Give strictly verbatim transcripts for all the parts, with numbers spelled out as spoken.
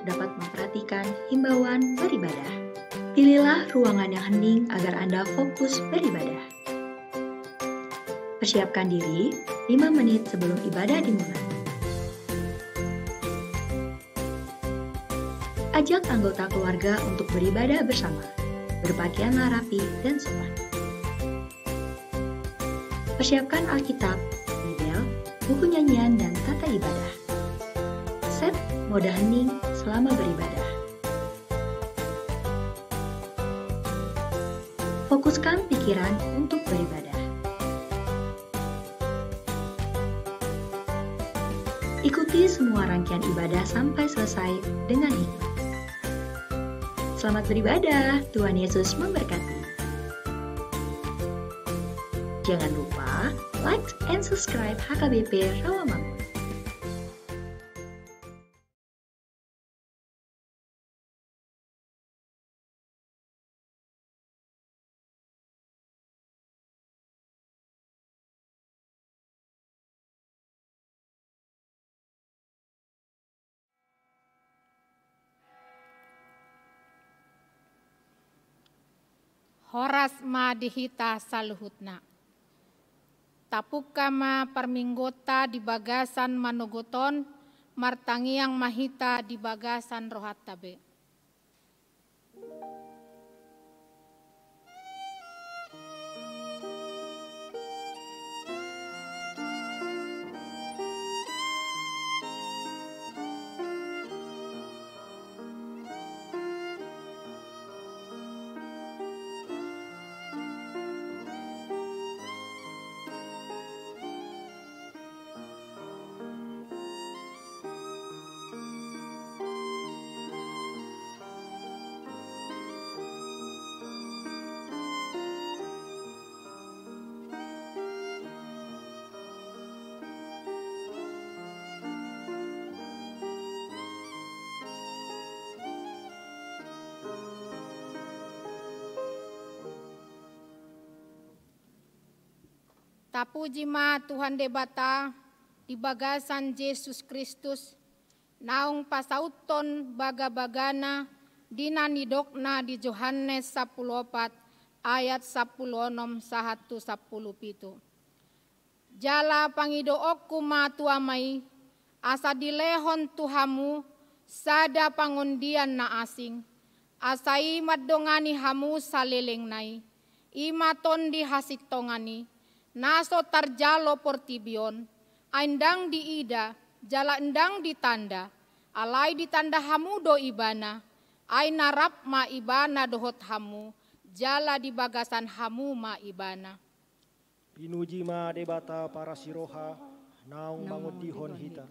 dapat memperhatikan himbauan beribadah. Pilihlah ruangan yang hening agar Anda fokus beribadah. Persiapkan diri lima menit sebelum ibadah dimulai. Ajak anggota keluarga untuk beribadah bersama. Berpakaianlah rapi dan sopan. Persiapkan Alkitab, Bibel, buku nyanyian, dan tata ibadah. Set mode hening selama beribadah. Fokuskan pikiran untuk beribadah. Ikuti semua rangkaian ibadah sampai selesai dengan hikmat. Selamat beribadah, Tuhan Yesus memberkati. Jangan lupa like and subscribe H K B P Rawamangun. Horas ma di hita saluhutna. Tapungka ma parmingguonta di bagasan manogot on, martangiang ma hita di bagasan rohanta be. Tapuji ma Tuhan Debata di bagasan Jesus Kristus, naung pasauthon bagabagana di na nidokna di Johannes sampulu opat ayat sampulu onom sahat tu sampulu pitu. Jala pangidoonku ma tu Ama i, asa dilehon tu hamu sada pangondian na asing, asa i mandongani hamu salelengna i, i ma Tondi hasintongan i, na so tarjalo portibi on, ai ndang diida, jala ndang ditanda, alai ditanda hamu do Ibana, ai na rap ma Ibana dohot hamu, jala di bagasan hamu ma Ibana. Pinuji ma Debata parasiroha, naung mangondihon hita.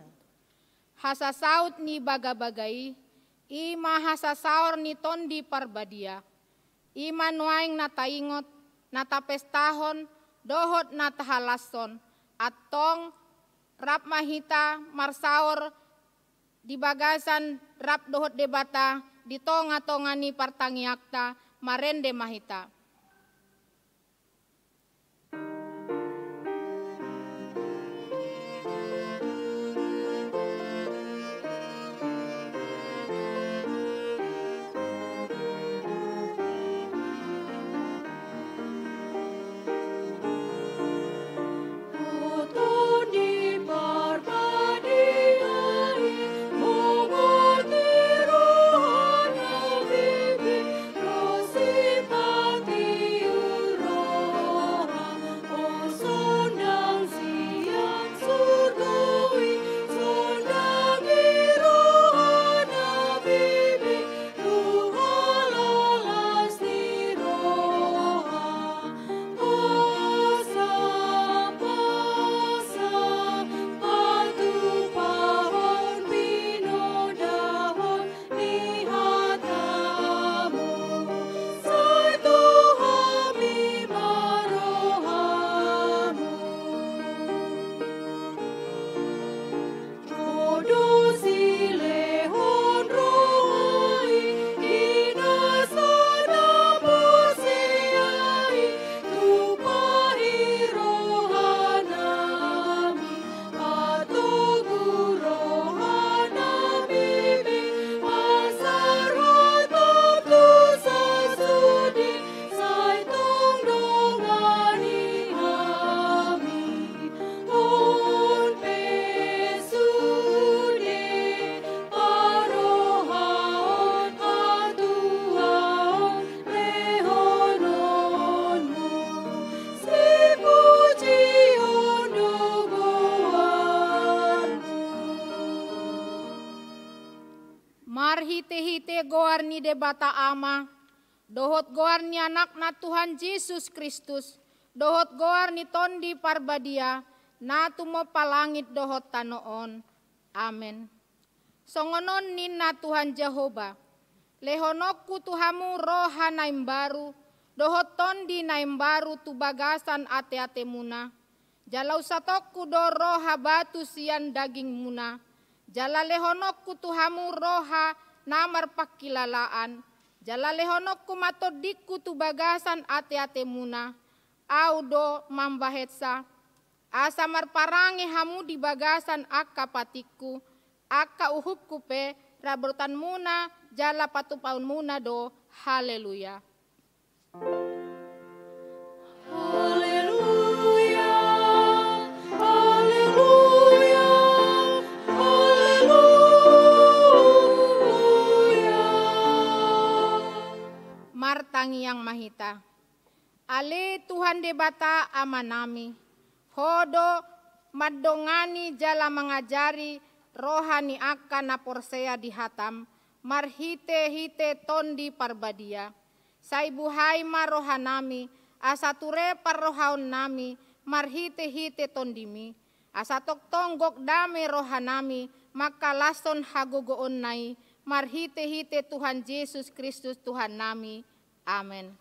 Hasasaut ni bagabaga i, i ma hasasaor ni Tondi Parbadia. I ma nuaeng na taingot, na tapestahon, dohot na tahalashon. Antong rap ma hita marsaor di bagasan rap dohot Debata di tongatonga ni partangiangta, marende ma hita. Marhite-hite goar ni Debata Ama, dohot goar ni Anakna Tuhan Jesus Kristus, dohot goar ni Tondi Parbadia, na tumompa langit dohot tano on. Amen. Songon on ninna Tuhan Jahowa: Lehononku tu hamu roha na imbaru, dohot tondi na imbaru tu bagasan ate-atemuna. Jala unsatongku do roha batu sian dagingmuna, jala lehononku tu hamu roha na marpangkilalaan, jala lehononku ma tondingku tu bagasan ate-atemuna. Ahu do mambahensa, asa marparange hamu di bagasan angka patikku, angka uhumku pe radotanmuna jala patupaonmuna do. Haleluya. Haleluya, haleluya, haleluya. Martangiang ma hita. Ale Tuhan Debata Amanami, Ho do mandongani jala mangajari roha ni angka na porsea di hataM marhite-hite Tondi Parbadia. Sai buhai ma rohanami, asa ture parrohaonnami marhite-hite TondiMi, asa tongtong gok dame rohanami mangkalashon hagogoonna i, marhite-hite Tuhan Jesus Kristus Tuhannami. Amen.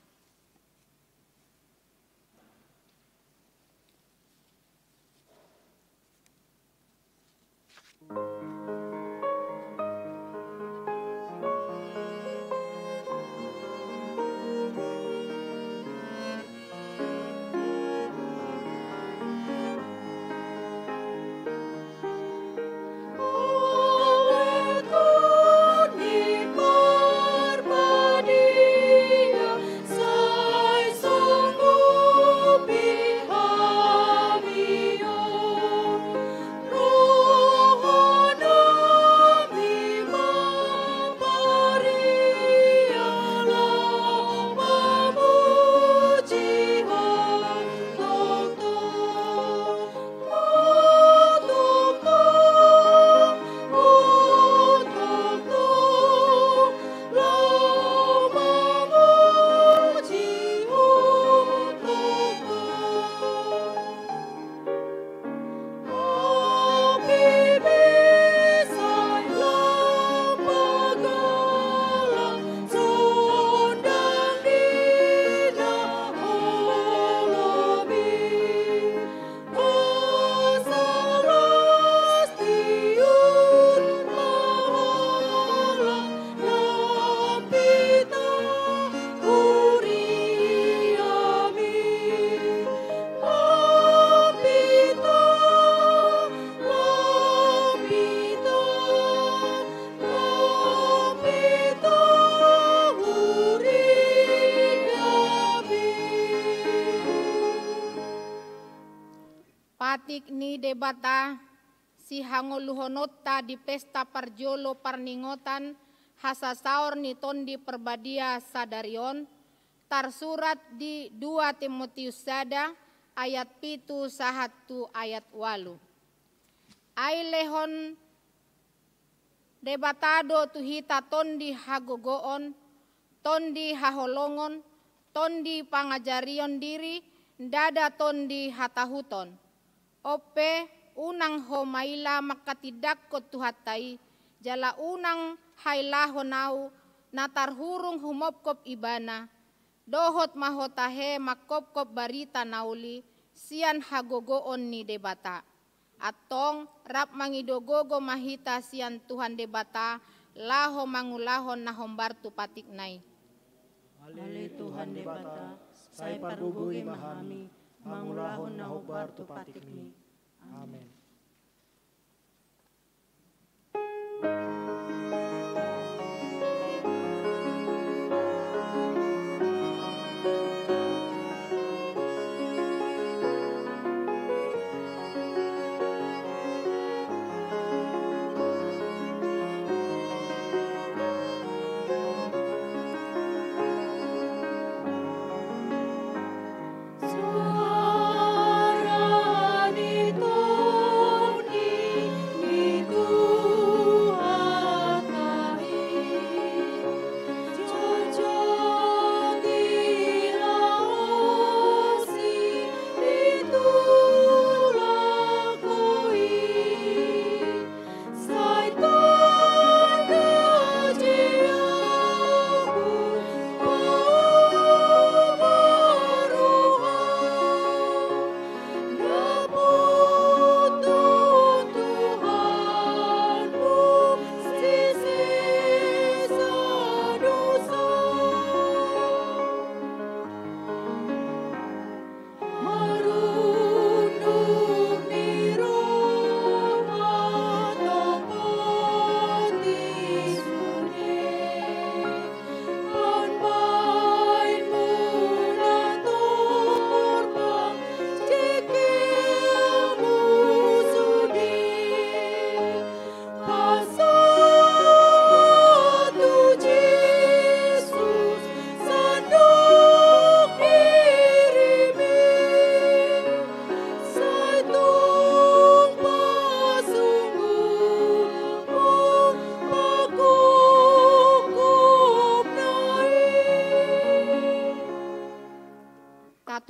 Patik ni Debata, sihangoluhononta di pesta parjolo parningotan hasasaor ni Tondi Parbadia sadari on, tarsurat di dua Timotius sada ayat pitu sahat tu ayat ualu. Ai lehon Debata do tu hita tondi hagogoon, tondi haholongon, tondi pangajarion diri, ndada tondi hatahuton. On pe, unang ho maila mangkatindangkon Tuhanta i, jala unang hailahon ahu na tarhurung humopkop Ibana, dohot ma ho tahe mangkopkop barita na uli sian hagogoon ni Debata. Antong rap mangido gogo ma hita sian Tuhan Debata laho mangulahon na hombar tu patikna i. Ale Tuhan Debata, sai pargogoi ma hami mangulahon na hombar tu patikmi. Amen.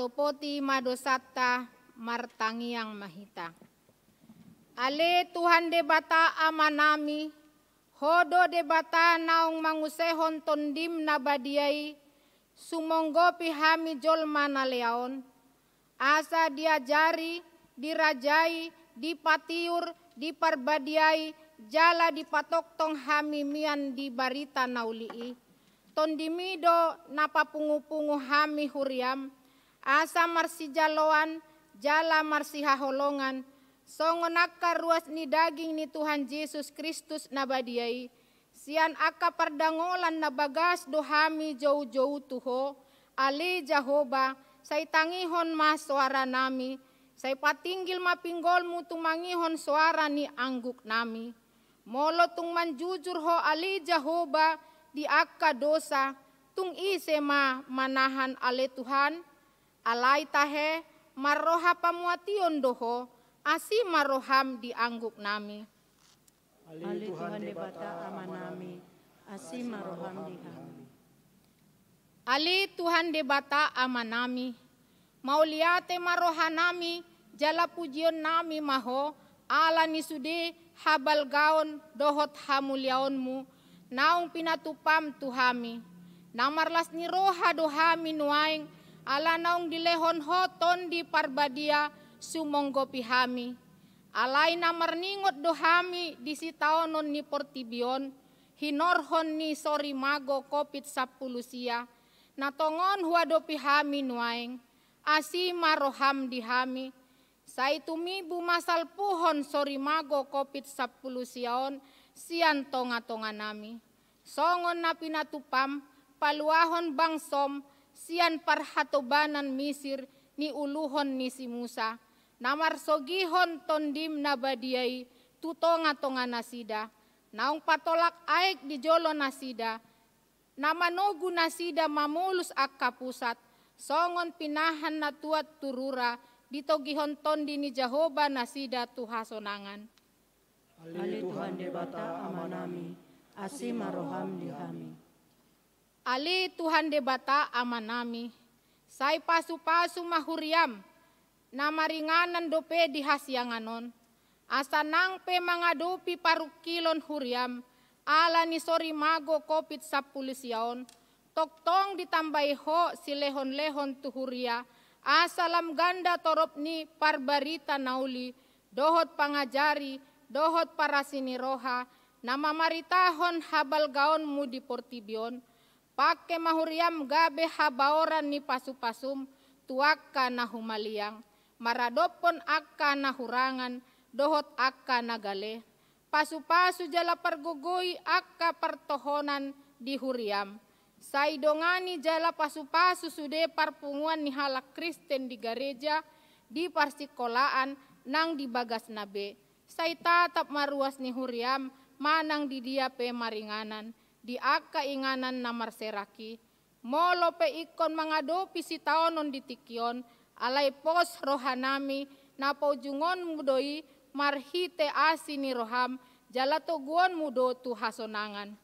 Poti ma dosanta, martangiang ma hita. Ale Tuhan Debata Amanami, Ho do Debata naung mangusehon Tondim na badia i, sumonggopi hami jolma na lea on, asa diajari, dirajai, dipatiur, diparbadiai, jala dipatongtong hami mian di barita na uli i. Tondimi do na papungupungu hami huriam, asa marsijaloan, jala marsihaholongan, songon angka ruas ni daging ni Tuhan Jesus Kristus na badia i, sian angka pardangolan na bagas do hami joujou tu Ho, ale Jahowa, sai tangihon ma soaranami, sai patinggil ma pinggolmu tumangihon soara ni angguknami. Molo tung manjujur Ho ale Jahowa di angka dosa, tung ise ma manahan ale Tuhan? Alai tahe, marroha pamuation do Ho, asi ma roham di angguknami. Ale Tuhan Debata Amanami, asi ma roham di hami. Ale Tuhan Debata Amanami, mauliate ma rohanami, jala pujionnami ma Ho, ala ni sude habalgaon dohot hamuliaonmu, naung pinatupam tu hami. Na marlas ni roha do hami nuaeng, ala naung dilehon Ho Tondi Parbadia sumonggopi hami. Alai na marningot do hami di sitaonon ni portibi on, hinorhon ni sorimago Covid sampulu sia, na tongon huadopi hami nuaeng, asi ma roham di hami, sai tumibu ma salpuhon sorimago Covid sampulu sia on sian tongatonganami. Songon na pinatupam, paluahon bangsom sian parhatobanan Misir niuluhon ni si Musa, na marsogihon Tondim na badia i tu tongatonganasida, naung patolak aek di jolonasida, na manogu nasida mamolus angka pusat, songon pinahan na tuat tu rura, ditogihon Tondi ni Jahowa nasida tu hasonangan. Ale Tuhan Debata Amanami, asi ma roham di hami. Ale Tuhan Debata Amanami, sai pasupasu ma huriam, na maringanan dope di hasiangan on, asa nang pe mangadopi parungkilon huriam, ala ni sorimago Covid sampulu sia on, tongtong ditambai Ho silehonlehon tu huria, asa lam ganda torop ni parbarita na uli, dohot pangajari, dohot parasi ni roha, na mamaritahon habalgaonmu di portibi on, pangke ma huriam gabe habaoran ni pasupasum tu angka na humaliang, maradophon angka na hurangan, dohot angka na gale. Pasupasu jala pargogoi angka partohonan di huriam. Sai dongani jala pasupasu sude parpunguan ni halak Kristen di gareja, di parsingkolaan, nang di bagasna be. Sai tatap ma ruas ni huriam, manang di dia pe maringanan, di angka inganan na marserak i. Molo pe ingkon mangadopi sitaonon di tingki on, alai pos rohanami, na paujungonmu do i marhite asi ni roham, jala toguonmu do tu hasonangan.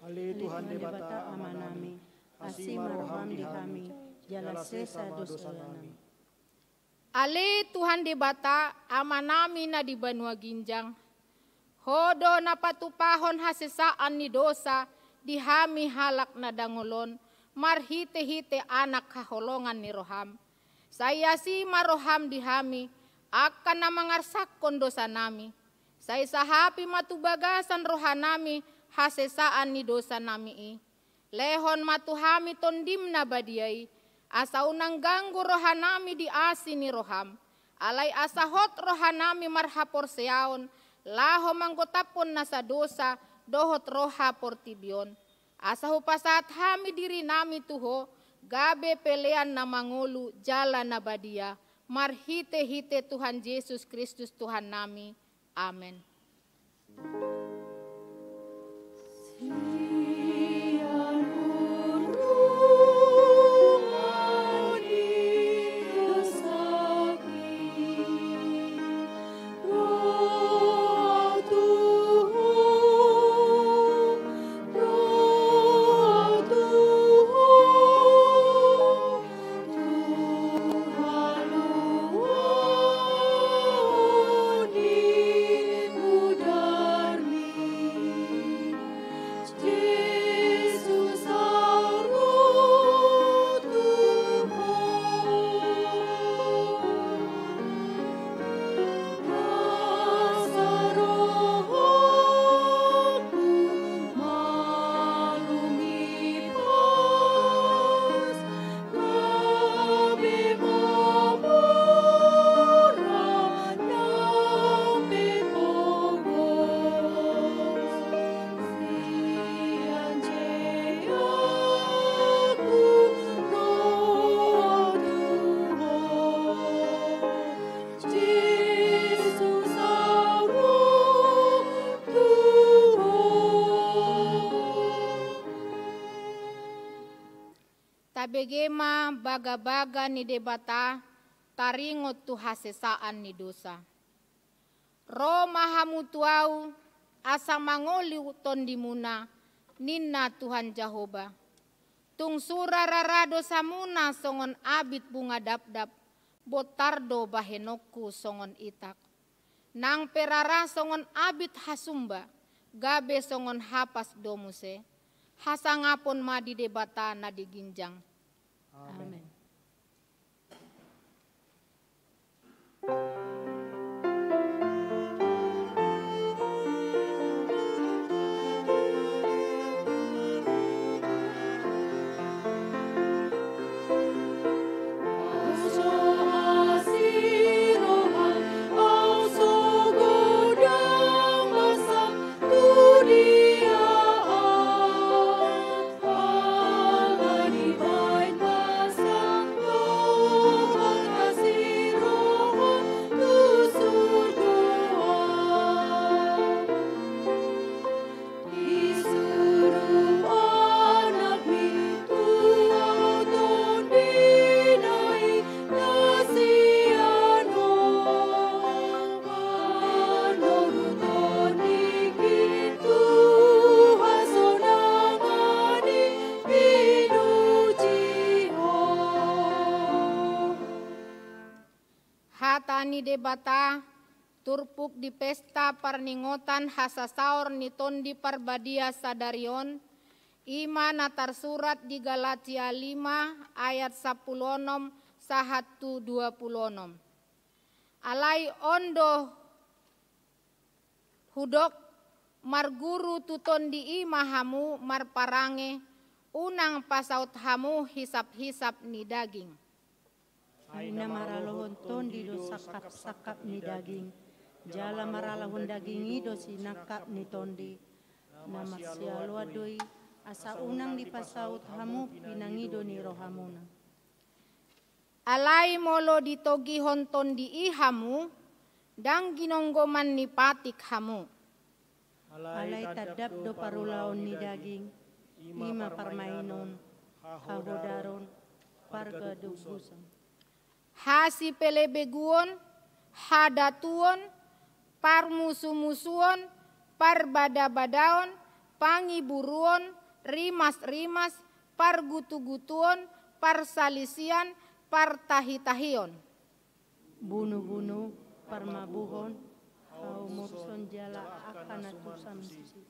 Ale Tuhan Debata Amanami, asi ma roham di hami, jala sesa dosanami. Ale Tuhan Debata, Amanami na di banua ginjang, Ho do na patupahon hasesaan ni dosa di hami halak na dangol on, marhitehite Anak haholongan ni roham. Sai asi ma roham di hami, angka na mangarsakhon dosanami. Sai sahapi ma tu bagasan rohanami hasesaan ni dosanami i. Lehon ma tu hami Tondim na badia i, asa unang ganggu rohanami di asi ni roham. Alai asa hot rohanami marhaporseaon, laho manggotaphon nasa dosa dohot roha portibi on. Asa hupasahat hami dirinami tu Ho, gabe pelean na mangolu jala na badia, marhitehite Tuhan Jesus Kristus Tuhannami. Amen. Tabege ma bagabaga ni Debata taringot tu hasesaan ni dosa. Ro ma hamu tu Ahu, asa mangolu tondimuna, ninna Tuhan Jahowa. Tung sura rara dosamuna songon abit bunga dapdap, bontar do bahenonku songon itak. Nang pe rara songon abit hasumba, gabe songon hapas do muse, hasangapon ma di Debata na di ginjang. Amen. Amen. Hata ni Debata, turpuk di pesta parningotan hasasaor ni Tondi Parbadia sadari on, i ma na tarsurat di Galatia lima ayat sampulu onom sahat tu dua pulu onom. Alai on do hudok, marguru tu Tondi i ma hamu marparange, unang pasaut hamu hisap-hisap ni daging. Ai na maralohon Tondi do sangkap-sangkap ni daging, jala maralohon daging i do sinangkap ni Tondi. Na marsialoan do i, asa unang dipasaut hamu pinangido ni rohamuna. Alai molo ditogihon Tondi i hamu, ndang ginomgoman ni patik hamu. Alai tandap do parulaon ni daging, i ma parmainon, hahodaron, pargaduguson, hasipelebeguon, hadatuon, parmusumusuon, parbadabadaon, pangiburuon, rimasrimas, pargutugutuon, parsalisian, partahitahion, bunubunu, parmabuhon, haumorson jala angka na tusi.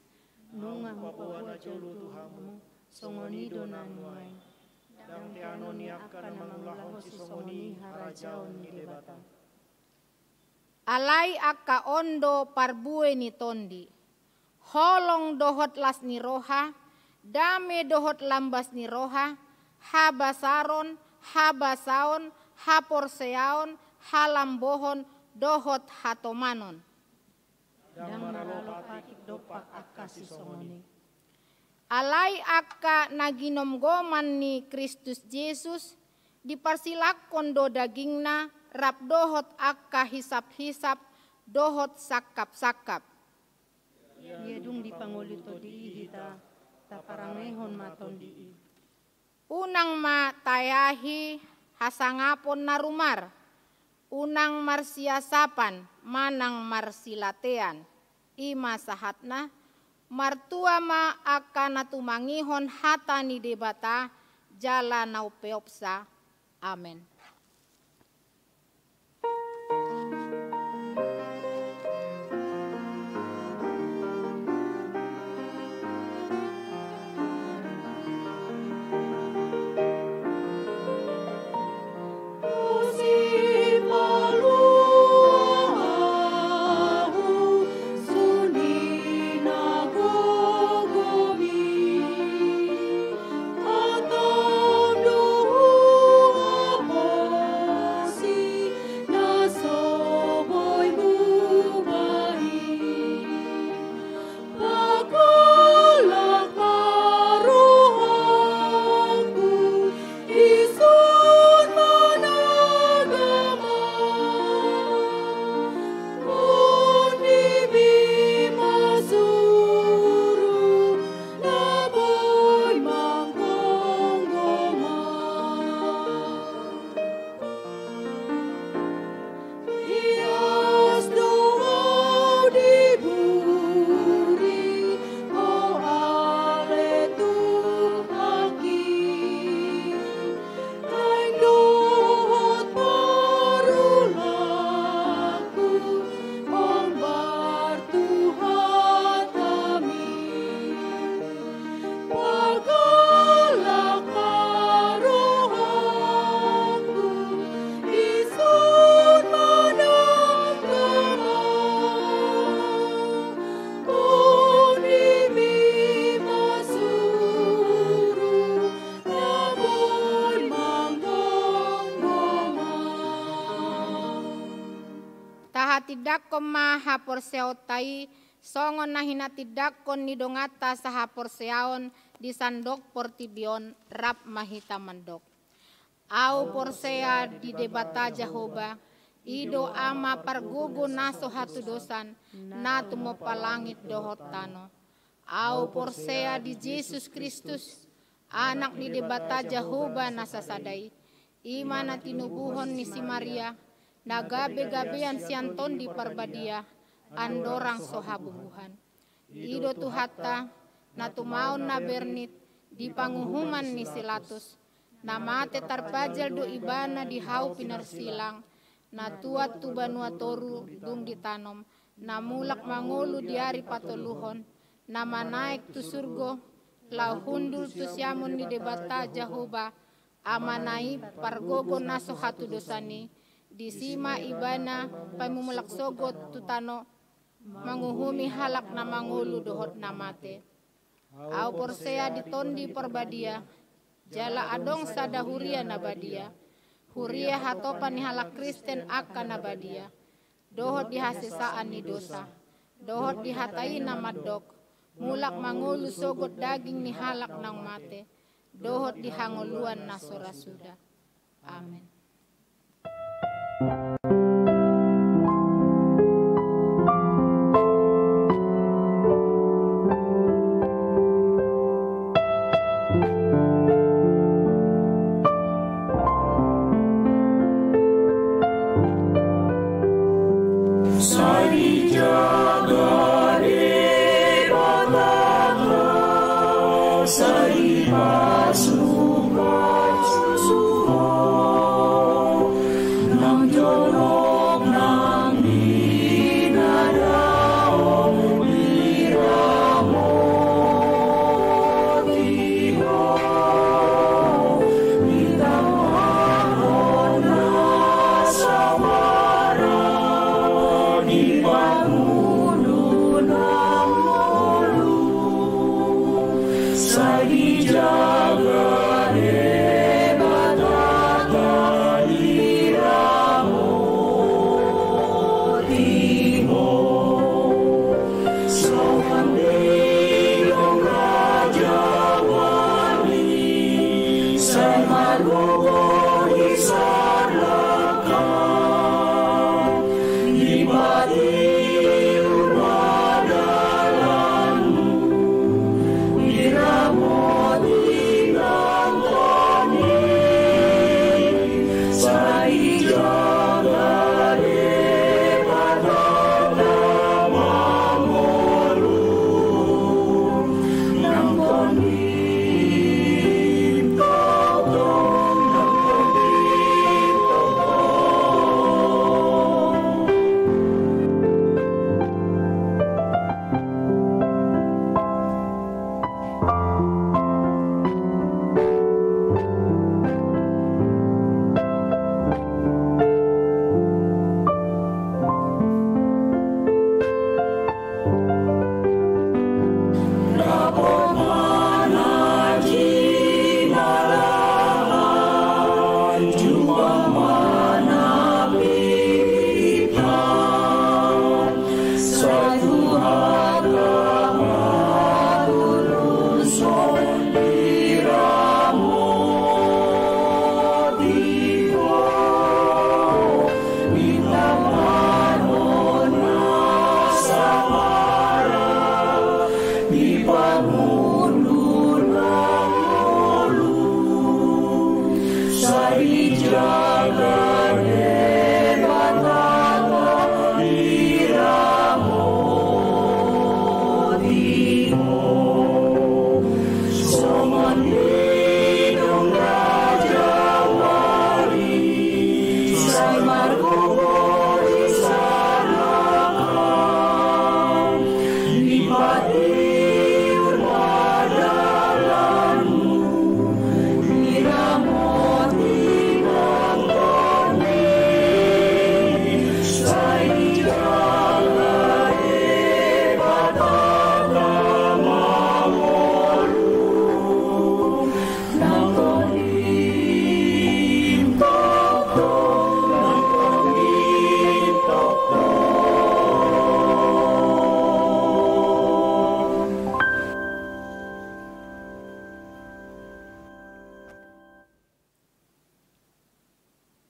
Nunga hupaboa jolo tu hamu, songon i do na nuaeng. Ndang teanon ni angka na mangulahon sisongon i harajaon ni Debata. Alai angka on do parbue ni Tondi: holong dohot las ni roha, dame dohot lambas ni roha, habasaron, habasaon, haporseaon, halambohon, dohot hatomanon. Ndang maralo patik dompak angka sisongon i. Alai angka na ginomgoman ni Kristus Jesus, diparsilangkon do dagingna rap dohot angka hisap-hisap dohot sangkap-sangkap. Ia dung dipangoli Tondi i hita, taparangehon ma Tondi i. Unang ma taeahi hasangapon na rumar, unang marsiasapan manang marsilatean, i ma sahatna. Martua ma angka na tumangihon hata ni Debata jala na umpeopsa. Amen. Tindangkon ma haporseaonta i, songon na hinatindangkon ni donganta sahaporseaon di sandok portibi on. Rap ma hita mandok. Ahu porsea di Debata Jahowa, i do Ama pargogo na so hatudosan, na tumompa langit dohot tano. Ahu porsea di Jesus Kristus, Anak ni Debata Jahowa na sasada i, i ma na tinubuhon ni si Maria, na gabe-gabean sian Tondi Parbadia, andorang so habubuhan. I do Tuhanta, na tumaon na bernit di panguhuman ni si Latus, na mate tarpajal do Ibana di hau pinarsilang, na tuat tu banua toru dung ditanom, na mulak mangolu di ari patoluhon, na manaek tu surgo, laho hundul tu siamun ni Debata Jahowa, Amana i pargogo na so hatudosan i, disi ma Ibana pamumulak sogot tu tano, manguhumi halak na mangolu dohot na mate. Ahu porsea di Tondi Parbadia, jala adong sada huria na badia, huria hatopan ni halak Kristen angka na badia, dohot di hasesaan ni dosa, dohot di hata i na mandok, mulak mangolu sogot daging ni halak naung mate, dohot di hangoluan na so ra suda. Amen. Sai dijaga Debata nang, sai dipasupasu Ho, nang jonok nang di na dao diramoti Ho, ditambakhon na sabar, dipangudu na ngolu. Sai dijaga Debata diramoti Ho. Songon denggan raja wali, sai margogo di salangkap, dipaihut ma dalanmu, diramoti nang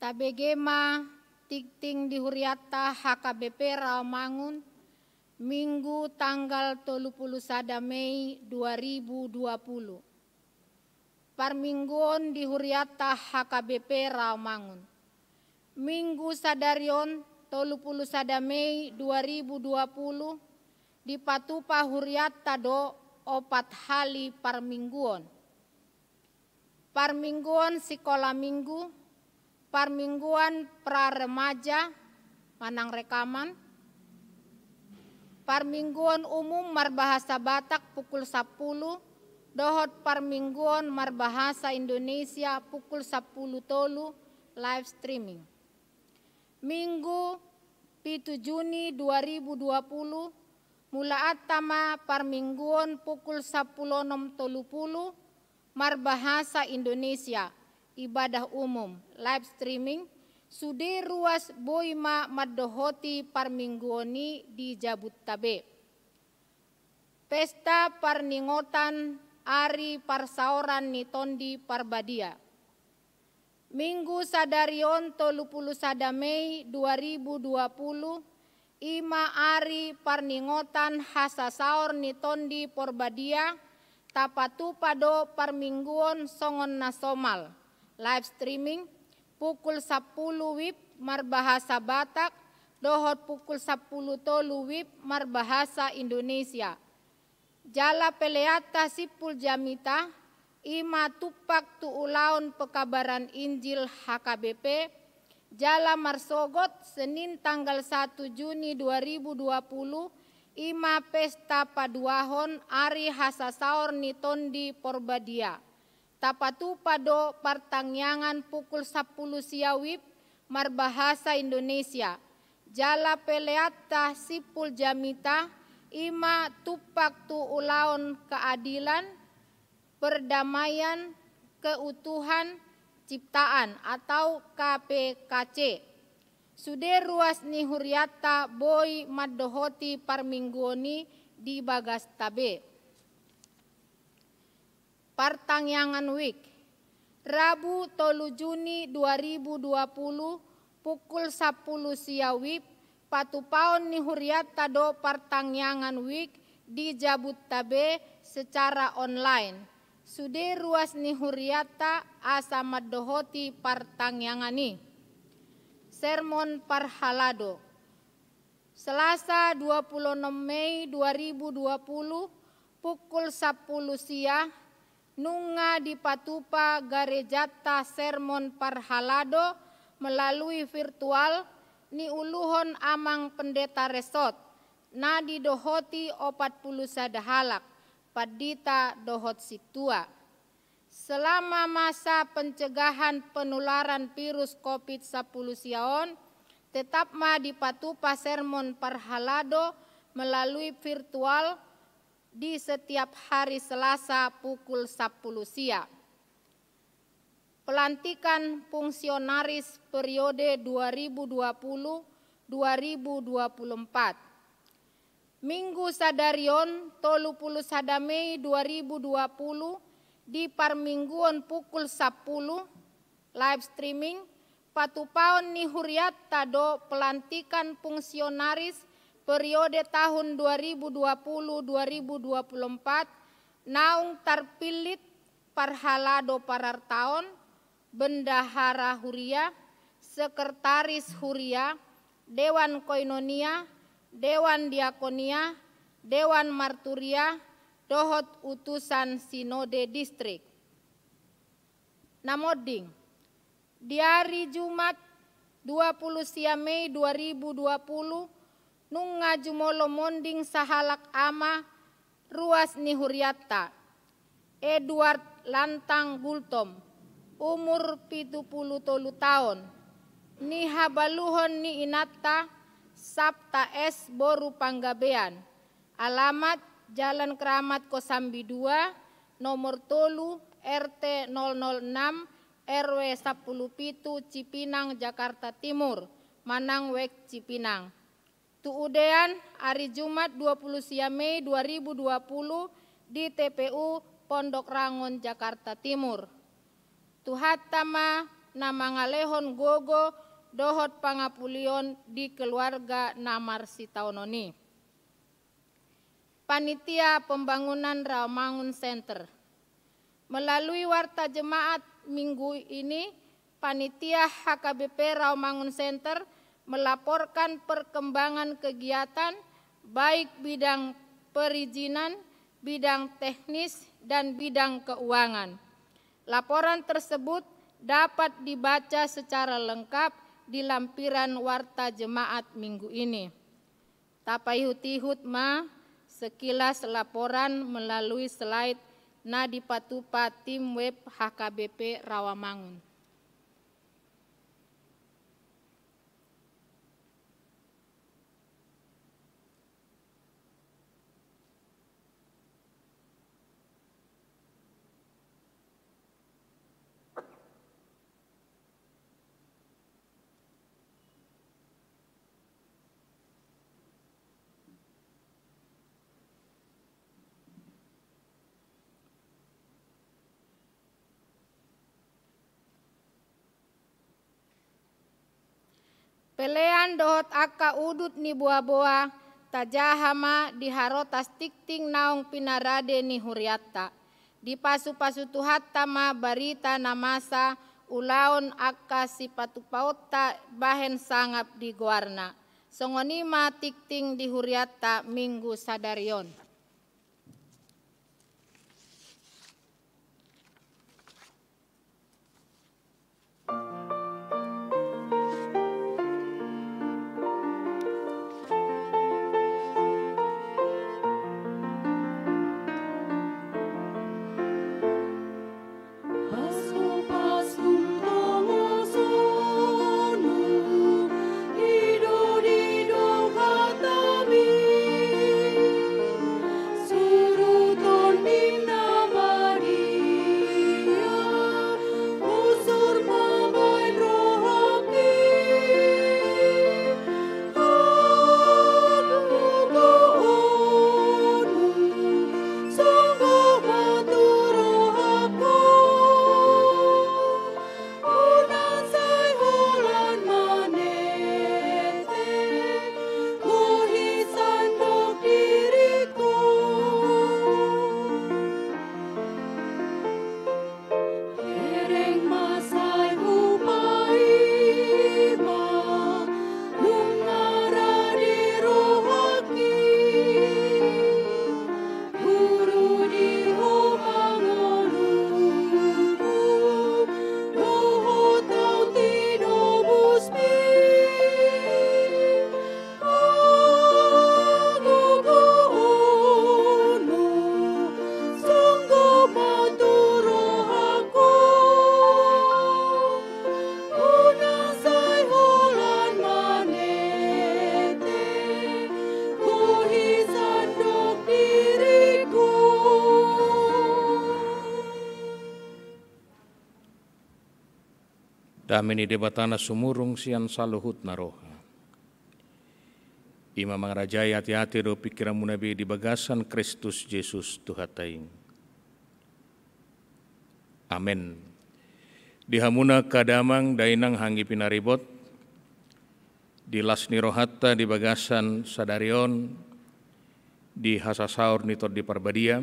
Tabege ma tingting di hurianta H K B P Rawamangun, Minggu tanggal tolu pulu sada Mei dua ribu dua pulu. Parmingguon di hurianta H K B P Rawamangun. Minggu sadari on, tolu pulu sada Mei dua ribu dua pulu, dipatupa hurianta do opat hali parmingguon. Parmingguon sikola minggu, parmingguon pra remaja manang rekaman, parmingguon umum marbahasa Batak pukul sampulu, dohot parmingguon marbahasa Indonesia pukul sampulu tolu live streaming. Minggu pitu Juni dua ribu dua pulu, mulaanta ma parmingguon pukul sampulu onom tolu pulu, marbahasa Indonesia, ibadah umum, live streaming, sude ruas boi ma mandohoti parmingguon i di jabunta be. Pesta parningotan ari parsaoran ni Tondi Parbadia. Minggu sadari on tolu pulu sada Mei dua ribu dua pulu, i ma ari parningotan hasasaor ni Tondi Parbadia, tapatupa do parmingguon songon na somal, live streaming, pukul sampulu wib marbahasa Batak, dohot pukul sampulu tolu wib marbahasa Indonesia. Jala peleanta simpul jamita, i ma tumpak tu ulaon pekabaran Injil H K B P, jala marsogot Senin tanggal satu Juni dua ribu dua puluh, i ma pesta paduahon ari hasasaor ni Tondi Parbadia. Tapatupa do partangiangan pukul sampulu sia wib marbahasa Indonesia. Jala peleanta simpul jamita, i ma tumpak tu ulaon keadilan, perdamaian, keutuhan ciptaan atau K P K C. Sude ruas ni hurianta boi mandohoti parmingguon i di bagasta be. Partangiangan wib. Rabu tolu Juni dua ribu dua puluh, pukul sampulu sia wib, patupaon ni hurianta do partangiangan wib di jabunta be secara online. Sude ruas ni hurianta asa mandohoti partangiangan i. Sermon parhalado. Selasa dua puluh onom Mei dua ribu dua puluh, pukul sampulu sia, nunga dipatupa garejanta sermon parhalado melalui virtual, niuluhon Amang Pendeta Resot, na didohoti opat pulu sada halak, pandita dohot sintua. Selama masa pencegahan penularan virus covid sampulu sia on, tetap ma dipatupa sermon parhalado melalui virtual di setiap hari Selasa pukul sampulu sia. Pelantikan fungsionaris periode dua ribu dua puluh dua ribu dua puluh empat. Minggu sadari on, tolu pulu sada Mei dua ribu dua puluh, di parmingguon pukul sampulu, live streaming, patupaon ni hurianta do pelantikan fungsionaris periode tahun dua ribu dua puluh dua ribu dua puluh empat, naung tarpillit parhalado parartaon, bendahara huria, sekretaris huria, dewan koinonia, dewan diakonia, dewan marturia, dohot utusan sinode distrik. Na monding. Di ari Jumat dua pulu sia Mei dua ribu dua puluh, nunga jumolo monding sahalak ama ruas ni hurianta, Edward Lantang Gultom, umur pitu pulu tolu taon, nihabaluhon ni inanta Sapta S boru Panggabean, alamat Jalan Keramat Kosambi dua, nomor tolu, R T nol nol enam, R W sampulu pitu, Cipinang, Jakarta Timur, manang Wek Cipinang. Tuudean, ari Jumat dua pulu sia Mei dua ribu dua puluh, di T P U Pondok Rangon, Jakarta Timur. Tuhanta ma na mangalehon gogo dohot pangapulion di keluarga na marsitaonon i. Panitia Pembangunan Rawamangun Center. Melalui Warta Jemaat minggu ini, panitia H K B P Rawamangun Center melaporkan perkembangan kegiatan, baik bidang perizinan, bidang teknis, dan bidang keuangan. Laporan tersebut dapat dibaca secara lengkap di lampiran Warta Jemaat minggu ini. Tapaihut-ihut ma sekilas laporan melalui slide na dipatupa tim web H K B P Rawamangun. Pelean dohot angka udut ni boaboa tajaha ma di harotas tingting naung pinarade ni hurianta. Dipasupasu Tuhanta ma barita na masa ulaon angka sipatupaonta bahen sangap di goarna. Songon i ma tingting di hurianta minggu sadari on. Dame ni Debata na sumurung sian saluhutna roha, i ma mangarajai ateate dohot pingkiranmuna be di bagasan Kristus Jesus Tuhanta i. Amen. Di hamuna angka damang dainang, anggi pinaribot, di las ni rohanta di bagasan sadari on, di hasasaor ni Tondi Parbadia,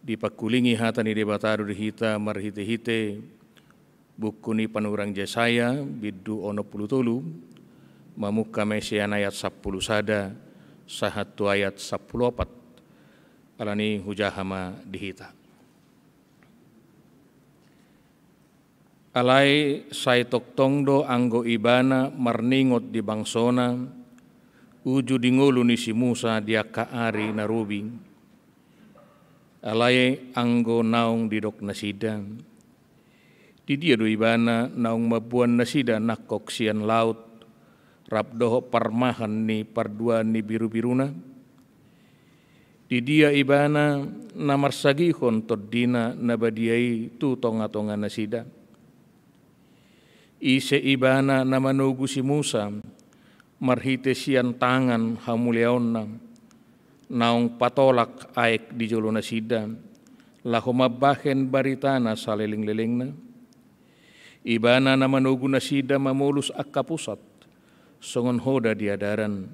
dipangkulingi hata ni Debata do di hita marhitehite buku ni panurirang Jesaya, bindu onom pulu tolu, mamungka ma i sian ayat sampulu sada sahat tu ayat sampulu opat. Alani i hujaha ma di hita. Alai sai tongtong do anggo Ibana marningot di bangsona, uju di ngolu ni si Musa di angka ari na robi. Alai anggo naung didok nasida, di dia do Ibana naung mamboan nasida nangkok sian laut, rap dohot parmahan ni parduaan ni birubiruna? Di dia Ibana na marsagihon tondina na badia i tu tongatonganasida? Ise Ibana na manogu si Musa marhite sian tangan hamuliaonna, naung patolak aek di jolonasida, laho mambahen baritana salelenglelengna? Ibana na manogu nasida mamolus angka pusat, songon hoda di adaran,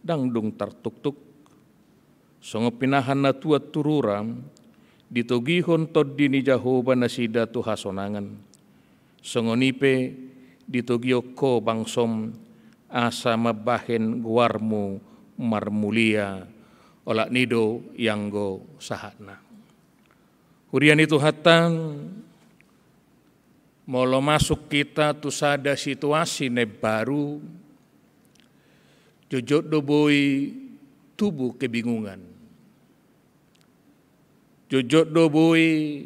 ndang dung tartuktuk. Songon pinahan na tuat tu rura, ditogihon Tondi ni Jahowa nasida tu hasonangan. Songon i pe ditogihon Ho bangsoM, asa mambahen goarMu marmulia. Olat ni i do ianggo sahatna. Huria ni Tuhanta, molo masuk hita tu sada situasi na imbaru, jotjot do boi tubu kebingungan. Jotjot do boi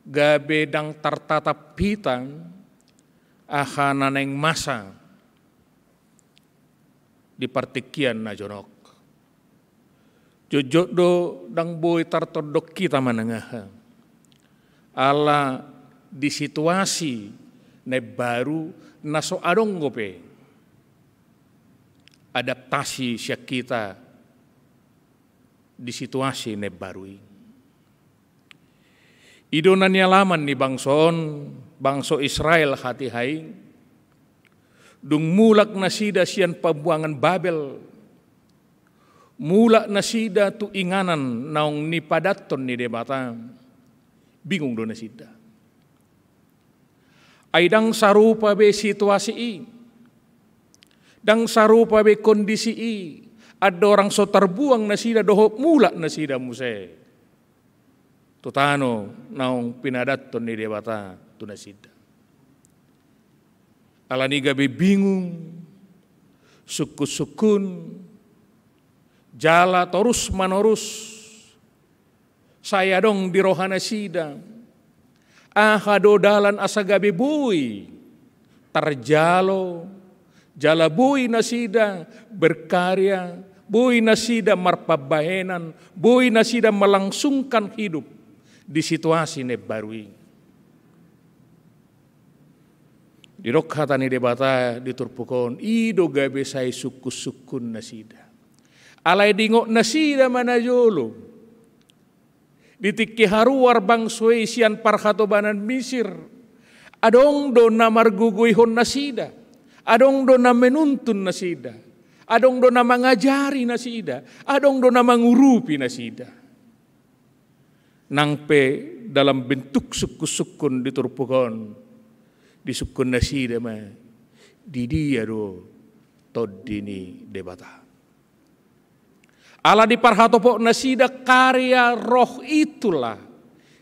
gabe ndang tartatap hita aha na naeng masa di partingkian na jonok. Jotjot do ndang boi tartondong hita manang aha. Ala di situasi na imbaru na so adong dope adaptasi sian hita di situasi na imbaru i. I do na nialaman ni bangso on, bangso Israel hatiha i, dung mulak nasida sian pambuangan Babel, mulak nasida tu inganan naung nipadathon ni Debata, bingung do nasida. Ai ndang sarupa be situasi i, ndang sarupa be kondisi i, andorang so tarbuang nasida dohot mulak nasida muse tu tano naung pinadathon ni Debata tu nasida. Alani i gabe bingung, sungkun-sungkun, jala torus-manorus sai adong di roha nasida aha do dalan asa gabe boi tarjalo, jala boi nasida berkarya, boi nasida marpambahenan, boi nasida melangsungkan hidup di situasi na imbaru i. Didok hata ni Debata di turpuk on, i do gabe sai sungkun-sungkun nasida. Alai diingot nasida ma najolo, di tingki haruar bangso i sian parhatobanan Misir, adong do na margogoihon nasida, adong do na menuntun nasida, adong do na mangajari nasida, adong do na mangurupi nasida. Nang pe dalam bentuk sungkun-sungkun di turpuk on, disungkun nasida ma, di dia do Tondi ni Debata. Ala diparhatopot nasida karya Roh itulah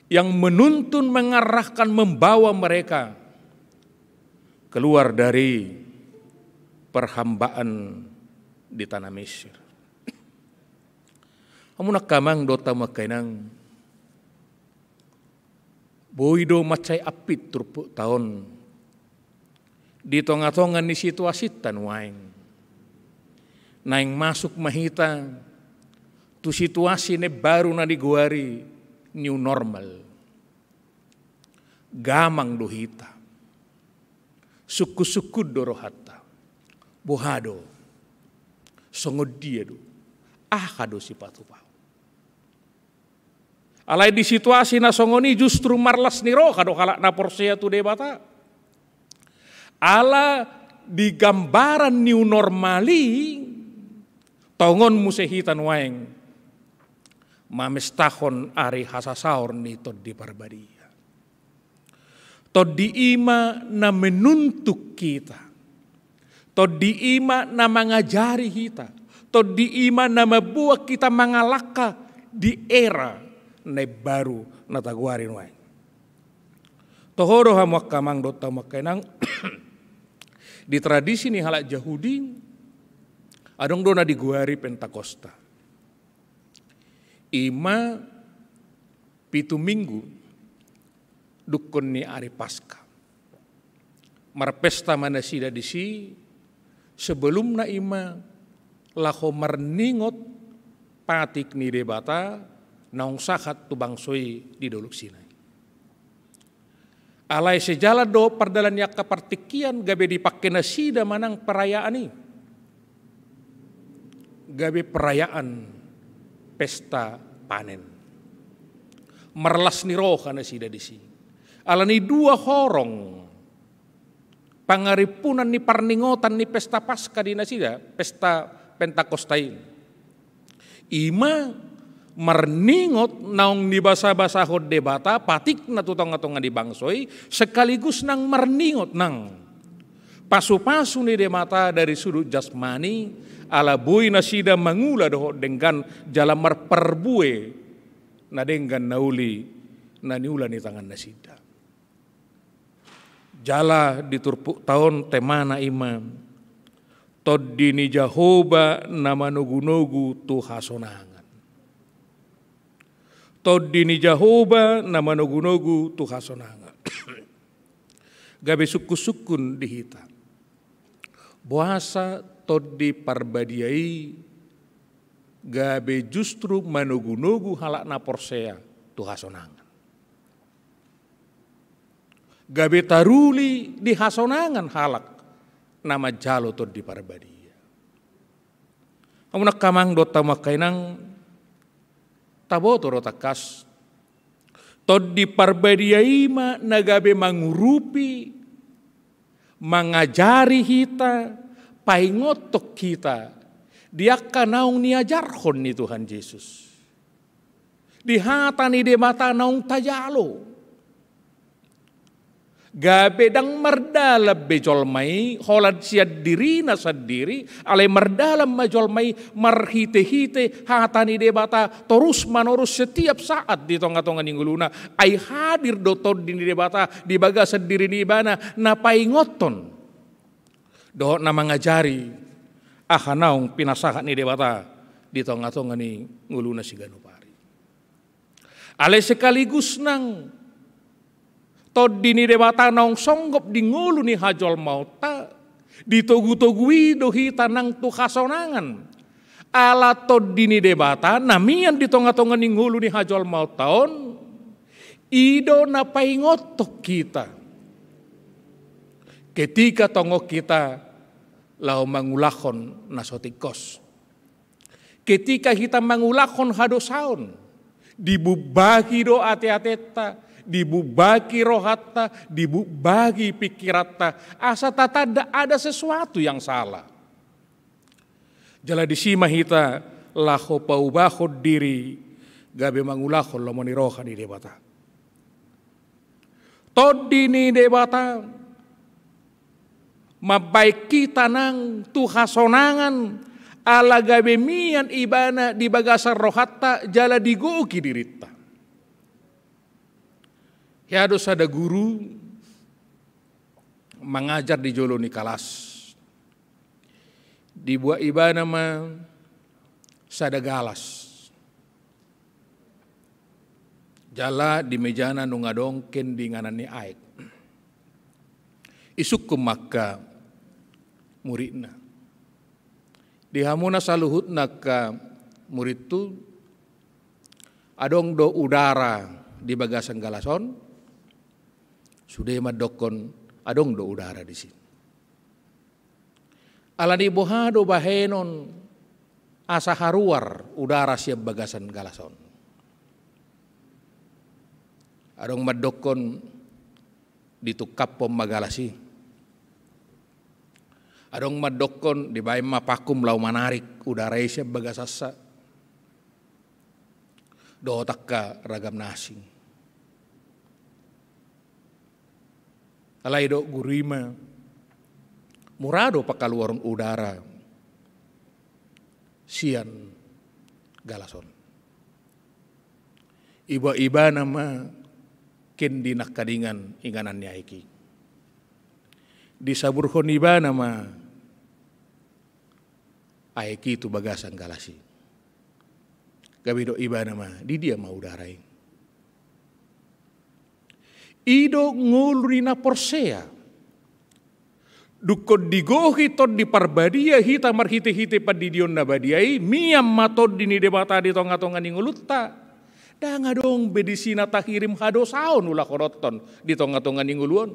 yang menuntun, mengarahkan, membawa mereka keluar dari perhambaan di tanah Mesir. Hamu angka amang dohot hamu angka inang, boi do mansai ampit turpukta on di tonga-tonga ni situasinta nuaeng. Naeng masuk ma hita tu situasi na imbaru na digoari new normal. Gamang do hita. Sungkun-sungkun do rohanta. Boha do? Songon dia do? Aha do sipatupaon? Alai di situasi na songon i justru marlas ni roha do halak na porsea tu Debata. Ala di gambaran new normal i, tongon muse hita nuaeng mamestahon ari hasasaor ni Tondi Parbadia. Tondi i ma na menuntun hita. Tondi i ma na mangajari hita. Tondi i ma na mamboan hita mangalangka di era na imbaru na tagoari nuaeng. Toho do hamu angka amang dohot hamu angka inang, di tradisi ni halak Jahudi, adong do na digoari Pentakosta. I ma pitu minggu dungkon ni ari Paska. Marpesta ma nasida disi, sebelumna i ma laho marningot patik ni Debata naung sahat tu bangso i di Dolok Sinai. Alai sejalan dohot pardalan ni angka partingkian, gabe dipangke nasida ma nang perayaan i. Gabe perayaan pesta panen. Marlas ni roha nasida disi. Alani dua horong pangarimpunan ni parningotan ni pesta Paska di nasida, pesta Pentakosta i. I ma marningot naung nibasabasahon Debata patikna tu tongatonga ni bangso i, sekaligus nang marningot nang pasupasu ni Debata dari sudut jasmani, ala boi nasida mangula dohot denggan jala marparbue na denggan na uli na niula ni tangan nasida. Jala di turpukta on temana i ma Tondi ni Jahowa na manogunogu tu hasonangan. Tondi ni Jahowa na manogunogu tu hasonangan. Gabe sungkunsungkun di hita, boasa Tondi Parbadia i gabe justru manogunogu halak na porsea tu hasonangan. Gabe taruli di hasonangan halak na manjalo Tondi Parbadia. Hamu angka amang dohot hamu angka inang, taboto do tangkas, Tondi Parbadia i ma na gabe mangurupi, mangajari hita, paingothon hita di angka naung niajarhon ni Tuhan Jesus, di hata ni Debata naung tajalo. Gabe ndang mardalan be jolma i holan sian dirina sandiri, alai mardalan ma jolma i marhitehite hata ni Debata torus manorus setiap saat di tongatonga ni ngoluna. Ai hadir do Tondi ni Debata di bagasan diri ni ibana na paingothon dohot na mangajari aha naung pinasahat ni Debata di tongatonga ni ngoluna siganup ari. Alai sekaligus nang Tondi ni Debata naung songgop di ngolu ni hajolmaonta, ditogutogu i do hita nang tu hasonangan. Ala Tondi ni Debata na mian di tongatonga ni ngolu ni hajolmaonta on, i do na paingothon hita ketika tongon hita laho mangulahon na so tingkos. Ketika hita mangulahon hadosaon, dibumbagi do ateatenta, dibumbagi rohanta, dibumbagi pingkiranta, asa tatanda ada sesuatu yang salah. Jala disi ma hita laho paubahon diri gabe mangulahon lomo ni roha ni Debata. Tondi ni Debata mambahen hita nang tu hasonangan, ala gabe mian ibana di bagasan rohanta jala digohi dirinta. Hea do sada guru mangajar di jolo ni kalas. Dibuat ibana ma sada galas. Jala di mejana nunga adong kendi inganan ni aek. Isungkun ma angka muridna. Di hamuna saluhutna angka muridhu, adong do udara di bagasan galas on? Sude mandokkon, adong do udara disi. Alani boha do bahenon asa haruar udara sian bagasan galas on? Adong mandokkon, ditungkaphon ma galas i. Adong mandokkon, dibahen ma pakum laho manarik udara i sian bagasansa. Dohot angka ragam na asing. Alai didok guru i ma, mura do pangkaluaron udara sian galas on. Iba-, ibana ma kendi nangkaningan inganan ni aek i. Disaburhon ibana ma aek i tu bagasan galas i. Gabe didok ibana ma, di dia ma udara i? I do ngolu ni na porsea. Dungkon digohi Tondi Parbadia hita marhitehite pandidion na badia i, mian ma Tondi ni Debata di tongatonga ni ngolunta. Ndang adong be disi na tahirim hadosaon ulahonon di tongatonga ni ngolu on.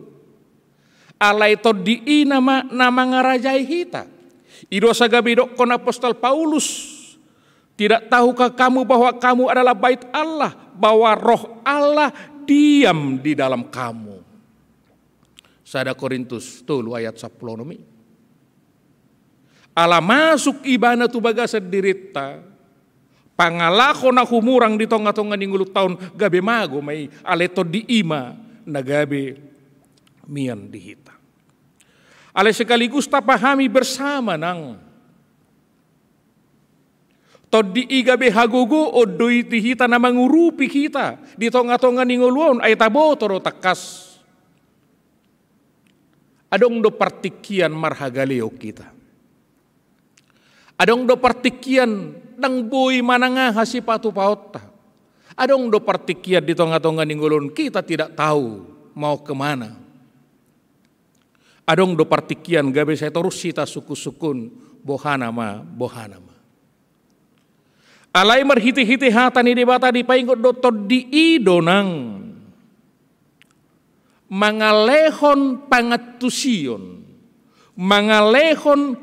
Alai Tondi i nama na mangarajai hita. I do asa gabe didokkon apostel Paulus, "Tidak tahukah kamu bahwa kamu adalah bait Allah, bahwa Roh Allah diam di dalam kamu?" Sada Korintus tolu ayat sampulu onom i. Ala masuk ibana tu bagasan dirinta, pangalaho na humurang di tongatonga ni ngolunta on gabe mago ma i, alai Tondi i ma na gabe mian di hita. Alai sekaligus tapahami bersama nang. Tondi i gabe hagogoon do i di hita na mangurupi hita di tongatonga ni ngolu on, ai taboto do tangkas. Adong do partingkian marhagaleon hita. Adong do partingkian ndang boi manang aha sipatupaonta. Adong do partingkian di tongatonga ni ngolu on kita tidak tahu mau kemana. Adong do partingkian gabe sai torus hita sungkunsungkun, boha nama, boha nama. Alai marhitehite hata ni Debata dipaingot do Tondi i do nang mangalehon pangantusion, mangalehon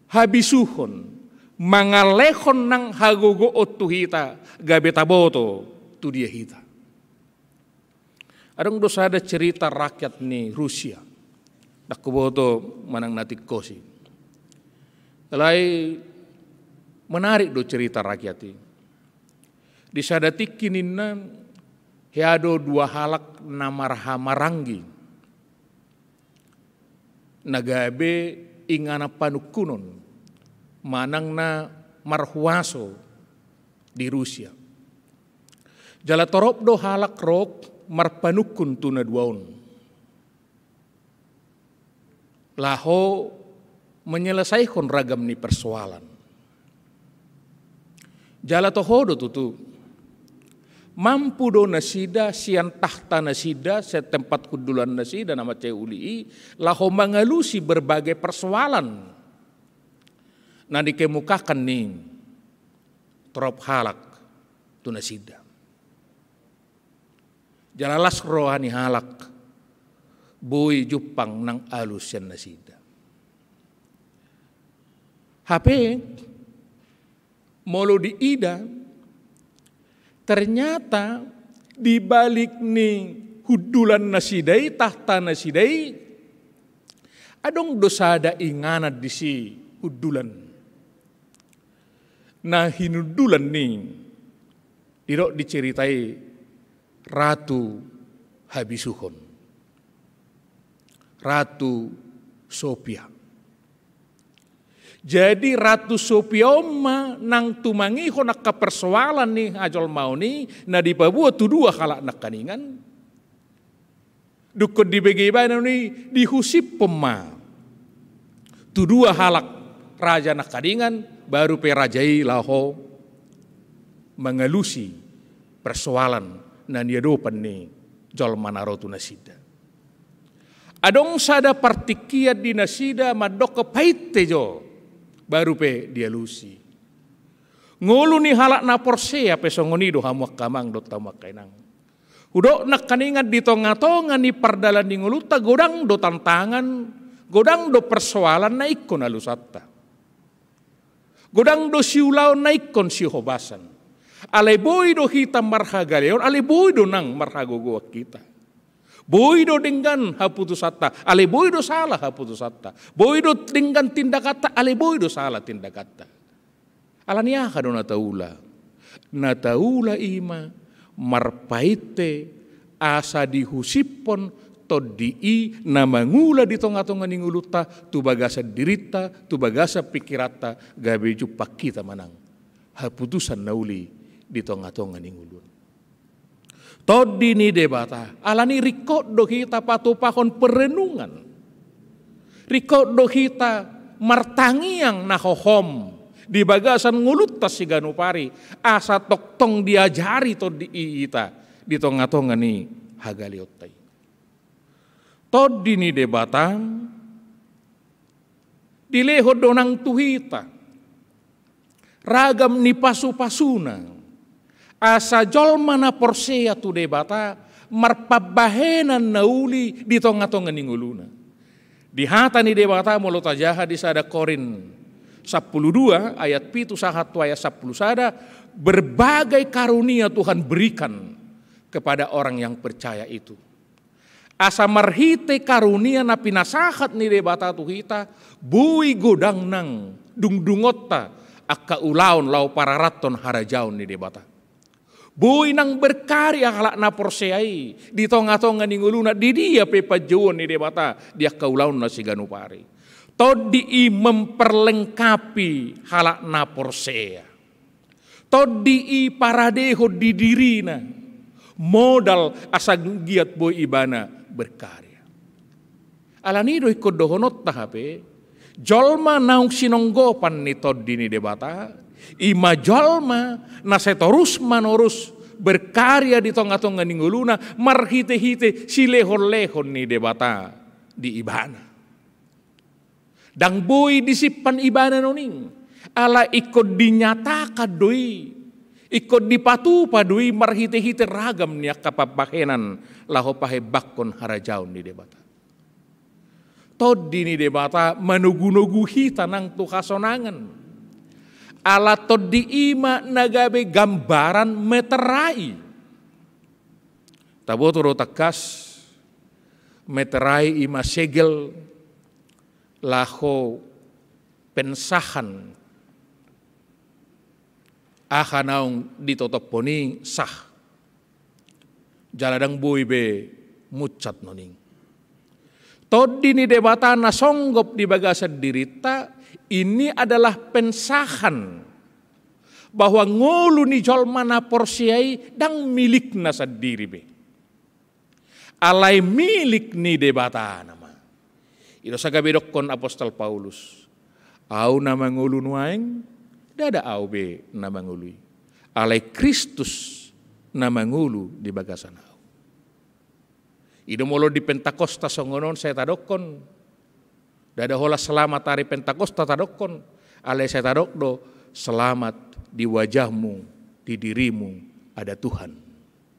habisuhon, mangalehon nang hagogoon tu hita gabe taboto tu dia hita. Adong do sada cerita rakyat ni Rusia. Ndang huboto manang na tingkos i. Alai menarik do cerita rakyat i. Di sada tingki ninna, hea do dua halak na marhahamaranggi. Na gabe inganan panungkunon manang na marhuaso di Rusia. Jala torop do halak ro marpanungkun tu na dua on laho menyelesaikan ragam ni persoalan. Jala toho do tutu, mampu do nasida sian tahta nasida, sian tempat hundulan nasida na mansai uli i, laho mangalusi berbagai persoalan na dikemukakan ni torop halak tu nasida. Jala las roha ni halak boi jumpang nang alus sian nasida. Hape molo diida, ternyata di balik ni hundulan nasida i, tahta nasida i, adong do sada inganan disi hundulan. Na hinundulan ni, didok di cerita i, Ratu Habisuhon, Ratu Sofia. Jadi Ratu Sofia on ma nang tumangihon angka persoalan ni hajolmaon i na dipaboa tu dua halak nangkaningan. Dungkon dibege ibana on i, dihusipon ma tu dua halak raja nangkaningan, baru pe raja i laho mangalusi persoalan na niadopan ni jolma na ro tu nasida. Adong sada partingkian di nasida mandok painte jo, baru pe dialusi. Ngolu ni halak na porsea pe songon i do, hamu angka amang dohot hamu angka inang. Hudok nangkaningan di tongatonga ni pardalan ni ngolunta godang do tantangan, godang do persoalan na ingkon alusanta. Godang do siulaon na ingkon sihobasan. Alai boi do hita marhagaleon, alai boi do nang marhagogoon hita. Boi do denggan haputusanta, alai boi do sala haputusanta. Boi do denggan tindakanta, alai boi do sala tindakanta. Ala ni aha do na taula? Na taula i ma marpainte asa dihusiphon Tondi i na mangula di tongatonga ni ngolunta, tu bagasan dirinta, tu bagasan pingkiranta, gabe jumpang hita manang haputusan na uli di tongatonga ni ngolu on. Tondi ni Debata, ala ni ringkot do hita patupahon perenungan. Ringkot do hita martangiang na hohom di bagasan ngolunta siganup ari, asa tongtong diajari Tondi i hita di tongatonga ni hagaleonta i. Tondi ni Debata dilehon do nang tu hita ragam ni pasupasuna, asa jolma na porsea tu Debata marpambahenan na uli di tongatonga ni ngoluna. Di hata ni Debata molo tajaha di sada Korint sampulu dua ayat pitu sahat tu ayat sampulu sada, berbagai karunia Tuhan berikan kepada orang yang percaya itu. Asa marhite karunia na pinasahat ni Debata tu hita, boi godang nang dungdungonta angka ulaon laho pararathon harajaon ni Debata. Boi nang berkarya halak na porsea i di tongatonga ni ngoluna, di dia pe panjouon ni Debata di angka ulaonna siganup ari. Tondi i memperlengkapi halak na porsea. Tondi i paradehon di dirina modal asa giat boi ibana berkarya. Alani i do ingkon dohononta hape, jolma naung sinonggopan ni Tondi ni Debata, i ma jolma na sai torus manorus berkarya di tongatonga ni ngoluna marhitehite silehonlehon ni Debata di ibana. Ndang boi disimpan ibana nuaeng, ala ingkon dinyatakan do i, ingkon dipatupa do i marhitehite ragam ni angka pambahenan laho pahebakkon harajaon ni Debata. Tondi ni Debata manogunogu hita nang tu hasonangan. Ala Tondi i ma na gabe gambaran meterai. Taboto do tangkas, meterai i ma segel laho pensahan aha naung ditotophon i sah. Jala ndang boi be munsat nuaeng. Tondi ni Debata na songgop di bagasan dirinta, ini adalah pensahan bahwa ngolu ni jolma na porsea i ndang milikna sandiri be. Alai milik ni Debata nama. I do asa gabe idokkon apostel Paulus, au na mangolu nuaeng, ndada au be na mangolu i, alai Kristus na mangolu di bagasan au. I do molo di Pentakosta songon on sai tadokkon, ndada holan selamat hari Pentakosta tadokkon, alai sai tadok do selamat di wajahmu, di dirimu ada Tuhan.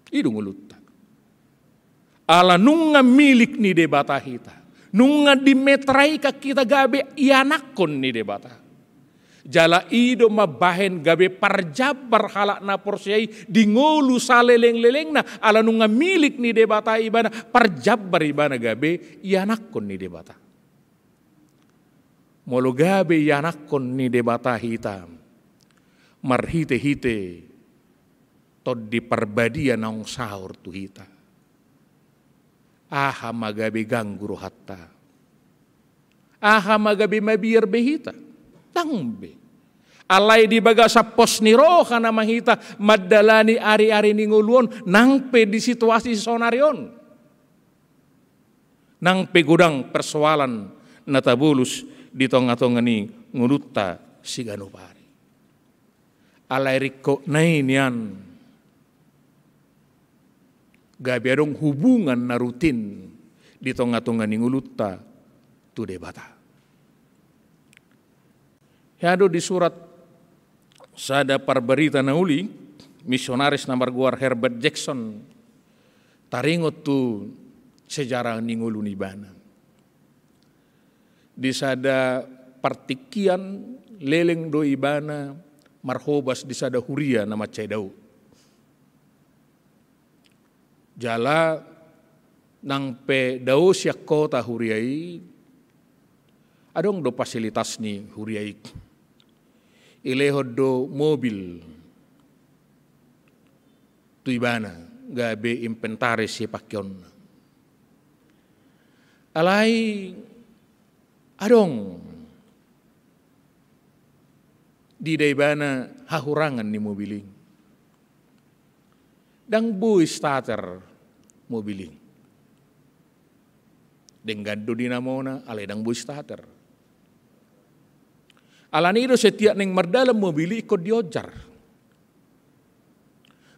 I do ngolunta. Ala nunga milik ni Debata hita, nunga dimeteraikan hita gabe ianakhon ni Debata. Jala i do mambahen gabe parjambar halak na porsea i di ngolu salelenglelengna, ala nunga milik ni Debata ibana, parjambar ibana gabe ianakhon ni Debata. Molo gabe ianakhon ni Debata hita marhitehite Tondi Parbadia naung saor tu hita, aha ma gabe ganggu rohanta? Aha ma gabe mabiar be hita? Ndang be. Alai di bagasan pos ni roha nama hita mandalani ariari ni ngolu on, nang pe di situasi saonari on. Nang pe godang persoalan na tabolus di tongatonga ni ngolunta siganup ari. Alai ringkot na i nian gabe adong hubungan na rutin di tongatonga ni ngolunta tu Debata. Hea do di surat sada parbarita na uli, misionaris na margoar Herbert Jackson, taringot tu sejarah ni ngolu ni ibana. Di sada partingkian leleng do ibana marhobas di sada huria na mansai dao. Jala nang pe dao sian kota huria i, adong do fasilitas ni huria i. Dilehon do mobil tu ibana gabe inventaris sipangkeonna. Alai adong diida ibana hahurangan ni mobil i. Ndang boi starter mobil i. Denggan do dinamona, alai ndang boi starter. Alani i do setiap naeng mardalan mobil i ingkon dionjar.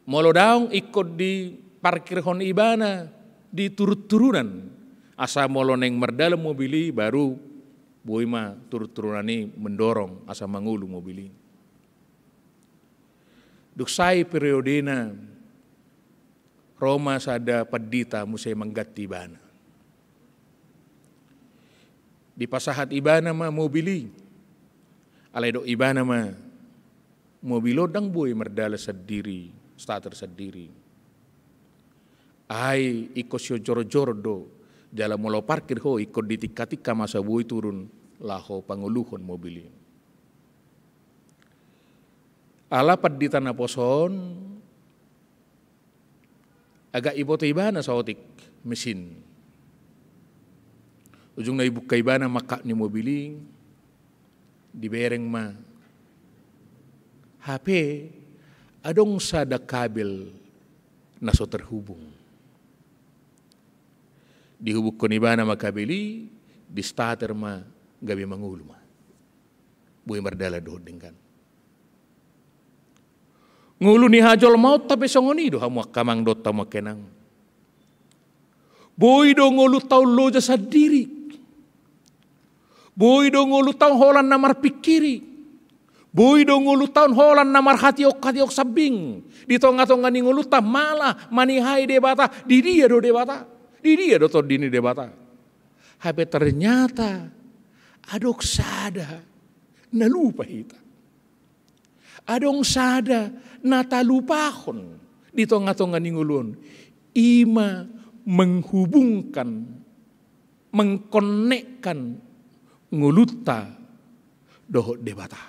Molo daong ingkon diparkirhon ibana di turunturunan. Asa molo naeng mardalan mobil i baru boi ma turunturunan i mendorong asa mangolu mobil i. Dung sae periodena, ro ma sada pandita muse mangganti ibana. Dipasahat ibana ma mobil i. Alai didok ibana ma, mobil on ndang boi mardalan sandiri, starter sandiri. Ai ingkon siojor-ojor do, jala molo parkir ho ingkon di tingka-tingka ma so boi turun laho pangoluhon mobil i. Ala pandita na poso on, agak iboto ibana saotik mesin. Ujungna ibuka ibana mangkap ni mobil i, dibereng ma. Hape adong sada kabel na so terhubung. Dihubungkon ibana ma kabel i, di starter ma, gabe mangolu ma. Boi mardalan dohot denggan. Ngolu ni hajolmaonta pe songon i do hamu angka amang dohot hamu angka inang. Boi do ngolunta on loja sandiri. Boi do ngolunta on holan na marpingkiri. Boi do ngolunta on holan na marhatiok-hatiok sambing. Di tonga-tonga ni ngolunta malah manihai Debata. Di dia do Debata? Di dia do Tondi ni Debata? Hape ternyata adong sada na lupa hita. Adong sada na talupahon di tonga-tonga ni ngolu on. I ma menghubungkan, mengkonekkan ngolunta dohot Debata.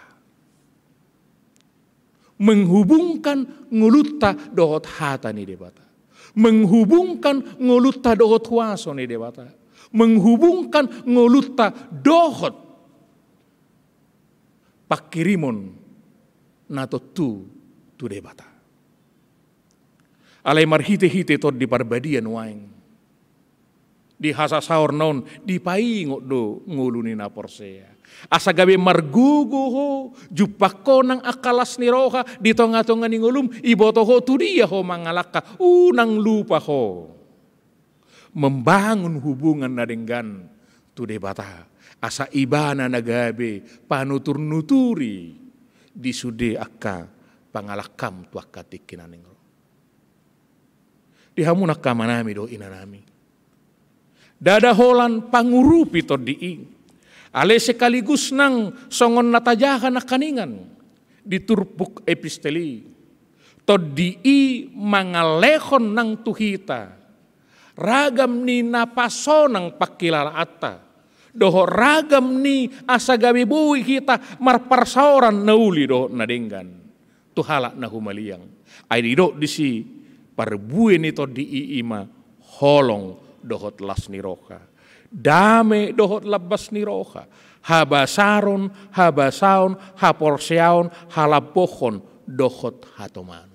Menghubungkan ngolunta dohot hata ni Debata. Menghubungkan ngolunta dohot huaso ni Debata. Menghubungkan ngolunta dohot pangkirimon na tontu tu Debata. Alai marhite-hite Tondi Parbadia nuaeng, di hasasaorna on dipaingot do ngolu ni na porsea. Asa gabe margogo ho, jumpang ho nang angka las ni roha di tonga-tonga ni ngolum, iboto ho tu dia ho mangalangka, unang lupa ho membangun hubungan na denggan tu Debata, asa Ibana na gabe panutur-nuturi di sude angka pangalangkam tu angka tingki na naeng ro. Di hamu angka amanami dohot inanami, ndada holan pangurupi Tondi i, alai sekaligus nang songon na tajaha nangkaningan di turpuk epistel i, Tondi i mangalehon nang tu hita ragam ni na pasonang pangkilalaanta, dohot ragam ni asa gabe boi hita marparsaoran na uli dohot na denggan tu halak na humaliang. Ai didok disi, parbue ni Tondi i i ma holong dohot las ni roha, dame dohot lambas ni roha, habasaron, habasaon, haporseaon, halambohon dohot hatomanon.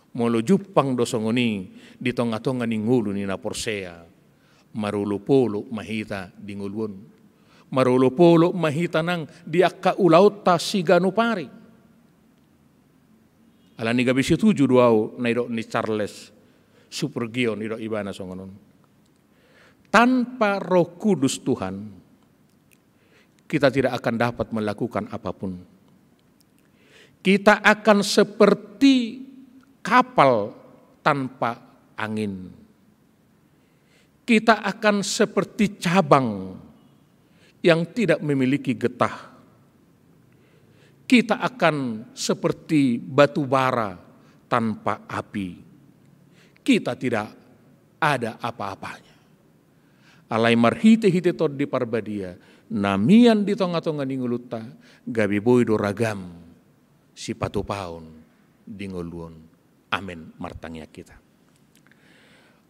Molo jumpang do songon i di tonga-tonga ni ngolu ni na porsea, marolop-olop ma hita di ngolu on. Marolop-olop ma hita nang di angka ulaonta siganup ari. Alani gabe setuju do au na nidok ni Charles Spurgeon, nidok ibana songon on: Tanpa Roh Kudus Tuhan, kita tidak akan dapat melakukan apapun. Kita akan seperti kapal tanpa angin. Kita akan seperti cabang yang tidak memiliki getah. Kita akan seperti batu bara tanpa api. Kita tidak ada apa-apanya. Alai marhite-hite Tondi Parbadia na mian di tonga-tonga ni ngolunta, gabe boi do ragam sipatupaon di ngolu on. Amen. Martangiang hita.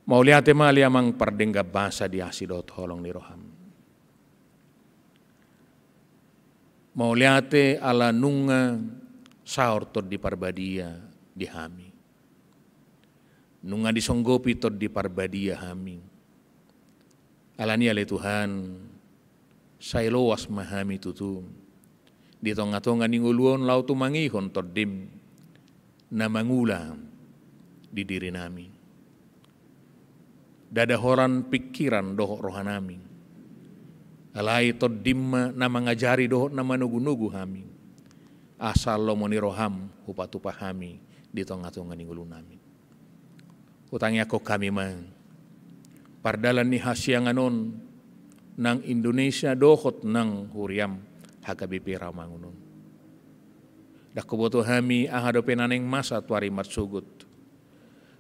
Mauliate ma ale Amang pardenggan basa di asi dohot holong ni roham. Mauliate ala nunga saor Tondi Parbadia di hami. Nunga disonggopi Tondi Parbadia hami. Alani i ale Tuhan, sai loas ma hami tutu di tonga-tonga ni ngolu on laho tumangihon Tondim na mangula di dirinami. Ndada holan pingkiran dohot rohanami. Alai Tondim ma na mangajari dohot na manogu-nogu hami. Asa lomo ni roham hupatupa hami di tonga-tonga ni ngolunami. Hutangiangkon hami ma pardalan ni hasiangan on nang Indonesia dohot nang huriam H K B P Rawamangun on. Ndang huboto hami aha dope na naeng masa tu ari marsogot.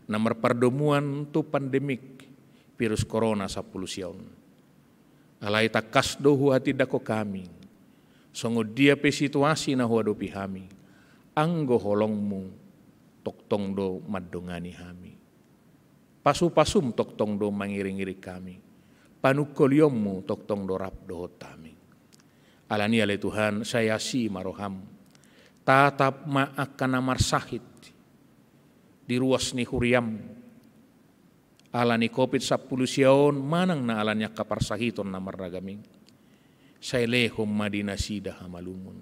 na marpardomuan tu pandemik virus korona sampulu sia on. Alai tangkas do huhatindangkon hami, songon dia pe situasi na huadopi hami, anggo holongmu tongtong do mandongani hami. Pasupasum tongtong do mangiringiring hami. Panungkolionmu tongtong do rap dohot hami. Alani i ale Tuhan, sai asi ma roham. Tatap ma angka na marsahit di ruas ni huriam. Alani covid sampulu sia on manang na alani angka parsahiton na marragam i. Sai lehon ma di nasida hamalumon.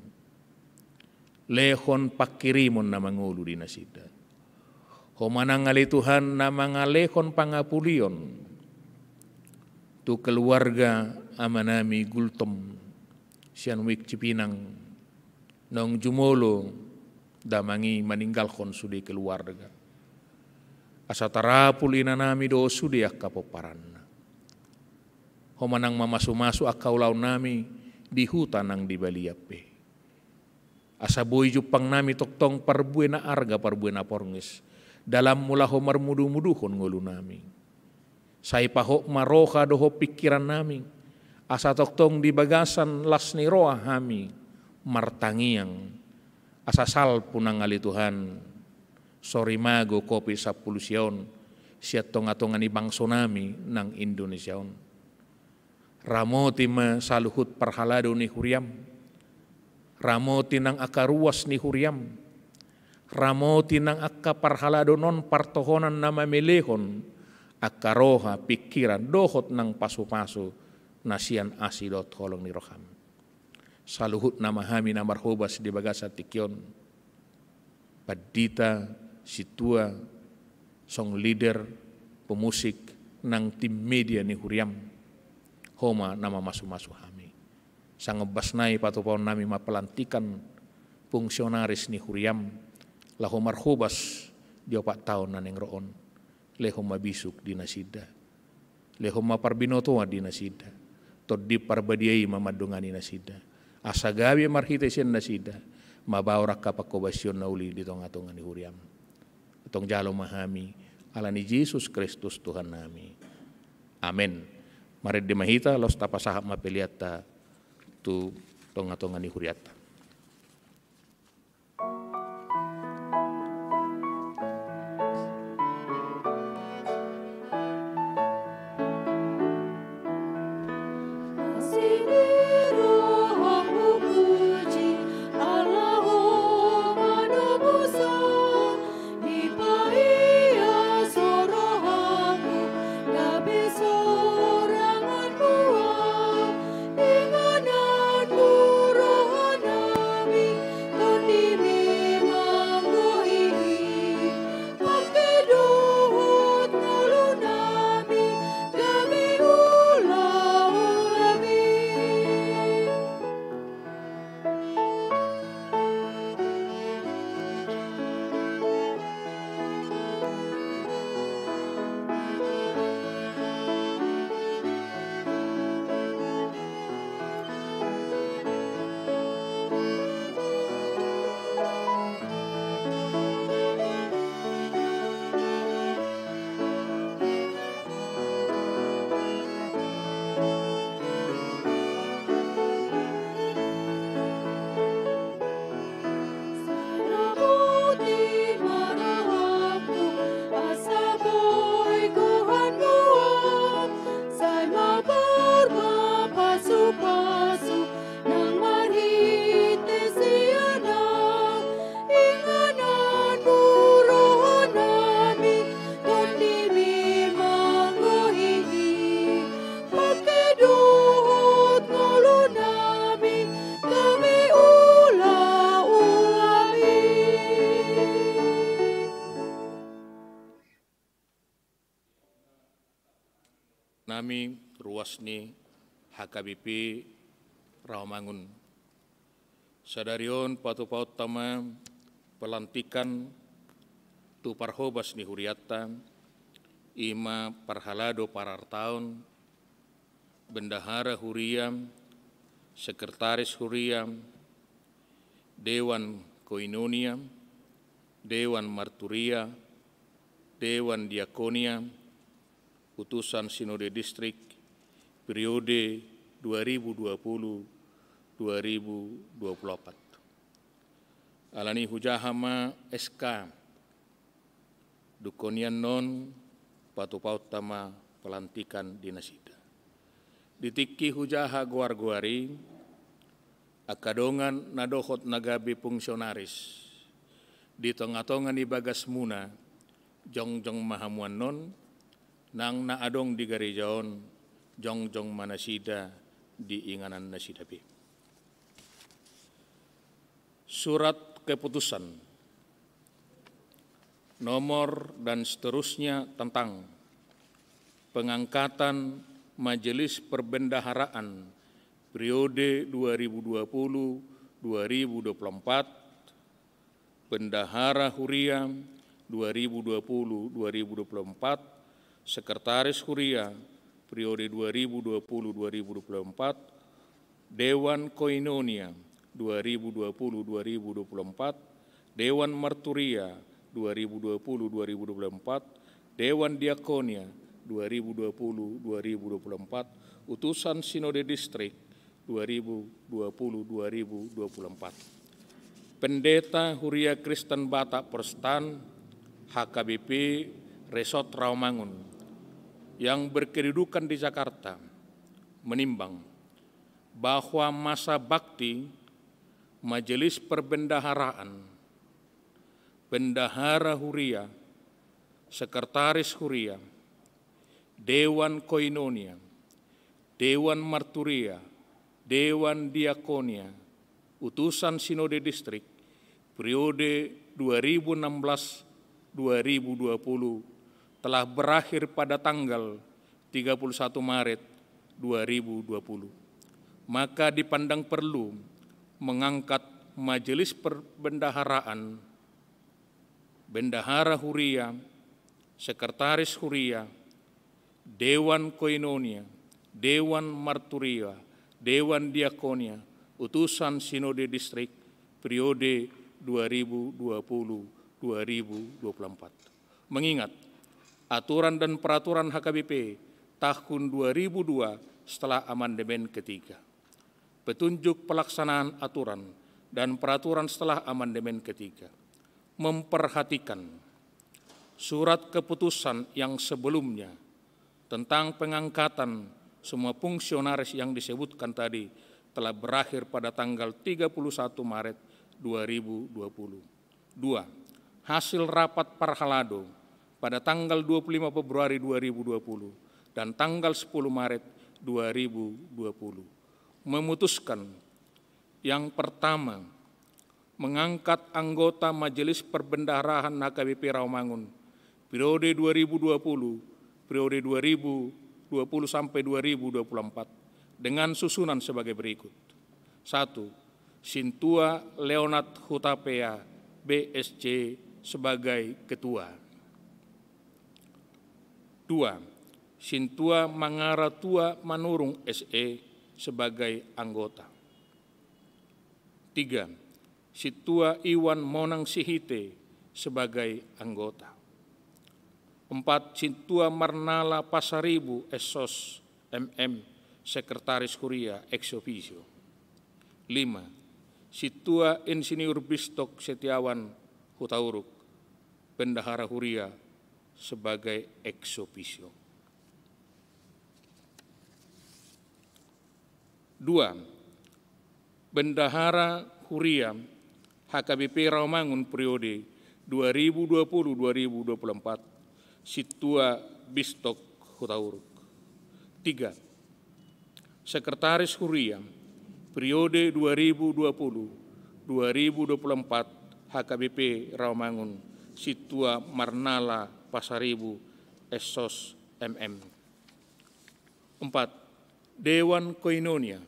Lehon pangkirimon na mangolu di nasida. Homa nang ale Tuhan na mangalehon pangapulion tu keluarga amanami Gultom sian Wijk Cipinang, naung jumolo damang i maninggalhon sude keluarga. Asa tarapul inanami dohot sude angka pomparanna. Homa nang mamasumasu angka ulaonnami di huta nang di balian pe. Asa boi jumpangnami tongtong parbue na arga, parbue na porngis. Dalanmu laho marmudumuduhon ngolunami. Sai pahot ma roha dohot pingkirannami. Asa tongtong di bagasan las ni roha hami martangiang. Asa salpu nang ale Tuhan. Sorimago covid sampulu sia on. Sian tongatonga ni bangsonami nang Indonesia on. Ramoti ma saluhut parhalado ni huriam. Ramoti nang angka ruas ni huriam. Ramoti nang angka parhalado on partohonan na mamelehon angka roha, pingkiran, dohot nang pasupasu na sian asi dohot holong ni roham. Saluhutna ma hami na marhobas di bagasan tingki on. Pandita, sintua, song leader, pemusik, nang tim media ni huriam. Homa na mamasumasu hami. Sangombasna i patupaonnami ma pelantikan fungsionaris ni huriam. Laho marhobas di opat taon na naeng ro on. Lehon ma bisuk di nasida. Lehon ma parbinotoan di nasida. Tondi Parbadia i ma mandongani nasida. Asa gabe marhite sian nasida mabaor angka panghobasion na uli di tongatonga ni huriam. Tong jalo ma hami, alani Jesus Kristus Tuhannami. Amen. Marende ma hita, laos tapasahat ma peleanta tu tongatonga ni hurianta. Nami ruas ni H K B P Rawamangun. Sadari on patupaonta ma pelantikan tu parhobas ni hurianta, i ma parhalado parartaon, bendahara huria, sekretaris huria, dewan koinonia, dewan marturia, Dewan Diakonia, Utusan Sinode Distrik, periode dua ribu dua puluh dua ribu dua puluh empat. Alani hujaha ma S K, dungkon i annon patupaonta ma pelantikan di nasida. Di tingki hujaha goar-goar i, angka dongan na dohot na gabe fungsionaris di tonga-tonga ni bagasmuna, jongjong ma hamu annon, nang na adong di gareja on, jongjong ma nasida di inganan nasida pe. Surat keputusan nomor dan seterusnya tentang pengangkatan Majelis Perbendaharaan periode dua ribu dua puluh dua ribu dua puluh empat, Bendahara Huria dua ribu dua puluh dua ribu dua puluh empat, Sekretaris Huria periode dua ribu dua puluh dua ribu dua puluh empat, Dewan Koinonia dua ribu dua puluh dua ribu dua puluh empat, Dewan Marturia dua ribu dua puluh dua ribu dua puluh empat, Dewan Diakonia dua ribu dua puluh dua ribu dua puluh empat, Utusan Sinode Distrik dua ribu dua puluh dua ribu dua puluh empat. Pendeta Huria Kristen Batak Protestan, H K B P, Resort Rawamangun, yang berkedudukan di Jakarta, menimbang bahwa masa bakti Majelis Perbendaharaan, Bendahara Huria, Sekretaris Huria, Dewan Koinonia, Dewan Marturia, Dewan Diakonia, Utusan Sinode Distrik, periode dua ribu enam belas dua ribu dua puluh, telah berakhir pada tanggal tiga puluh satu Maret dua ribu dua puluh, maka dipandang perlu mengangkat Majelis Perbendaharaan, Bendahara Huria, Sekretaris Huria, Dewan Koinonia, Dewan Marturia, Dewan Diakonia, Utusan Sinode Distrik, periode dua ribu dua puluh dua ribu dua puluh empat. Mengingat aturan dan peraturan H K B P tahun dua ribu dua setelah amandemen ketiga. Petunjuk pelaksanaan aturan dan peraturan setelah amandemen ketiga. Memperhatikan surat keputusan yang sebelumnya tentang pengangkatan semua fungsionaris yang disebutkan tadi telah berakhir pada tanggal tiga puluh satu Maret dua ribu dua puluh. Dua, hasil rapat parhalado pada tanggal dua puluh lima Februari dua ribu dua puluh dan tanggal sepuluh Maret dua ribu dua puluh memutuskan, yang pertama, mengangkat anggota Majelis Perbendaharaan H K B P Rawamangun periode dua ribu dua puluh, periode dua ribu dua puluh sampai dua ribu dua puluh empat dengan susunan sebagai berikut. Satu, Sintua Leonard Hutapea, B S C, sebagai ketua. Dua, Sintua Mangaratua Manurung, S E, sebagai anggota. Tiga, Sintua Iwan Monang Sihite sebagai anggota. Empat, Sintua Marnala Pasaribu, S Sos, M M, Sekretaris Huria ex officio. Lima, Sintua Insinyur Bistok Setiawan Hutauruk, Bendahara Huria sebagai ex officio. Dua, Bendahara Huria H K B P Rawamangun periode dua ribu dua puluh dua ribu dua puluh empat, Sintua Bistok Hutauruk. Tiga, Sekretaris Huria periode dua ribu dua puluh dua ribu dua puluh empat H K B P Rawamangun, Sintua Marnala Pasaribu, S Sos, M M. Empat, Dewan Koinonia.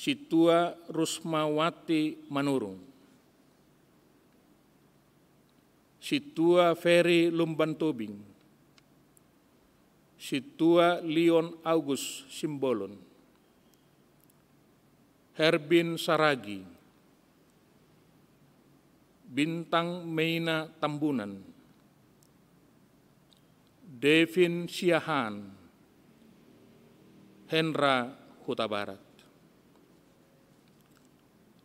Sintua Rusmawati Manurung, Sintua Ferry Lumban Tobing, Sintua Leon August Simbolon, Herbin Saragi, Bintang Meina Tambunan, Devin Siahaan, Hendra Hutabarat.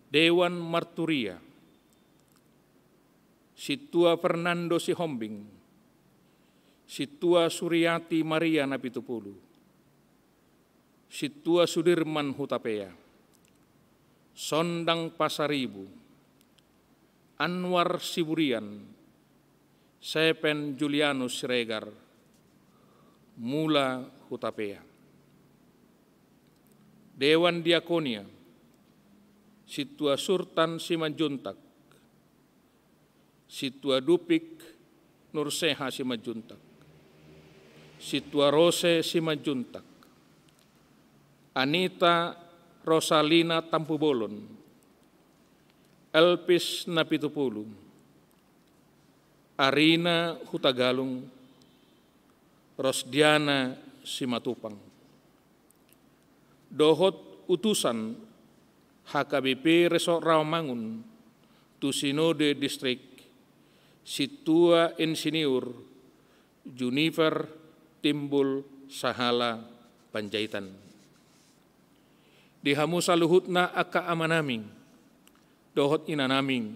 Dewan Marturia, Sintua Fernando Sihombing, Sintua Suriati Maria Napitupulu, Sintua Sudirman Hutapea, Sondang Pasaribu, Anwar Siburian, Sepen Julianus Siregar, Mula Hutapea. Dewan Diakonia, Sintua Surtan Simanjuntak, Sintua Dupik Nurseha Simanjuntak, Sintua Rose Simanjuntak, Anita Rosalina Tampubolon, Elpis Napitupulu, Arina Hutagalung, Rosdiana Simatupang. Dohot utusan H K B P Resort Rawamangun tu Sinode Distrik, Sintua Insinyur Junifer Timbul Sahala Panjaitan. Di hamu saluhutna angka amanami dohot inanami,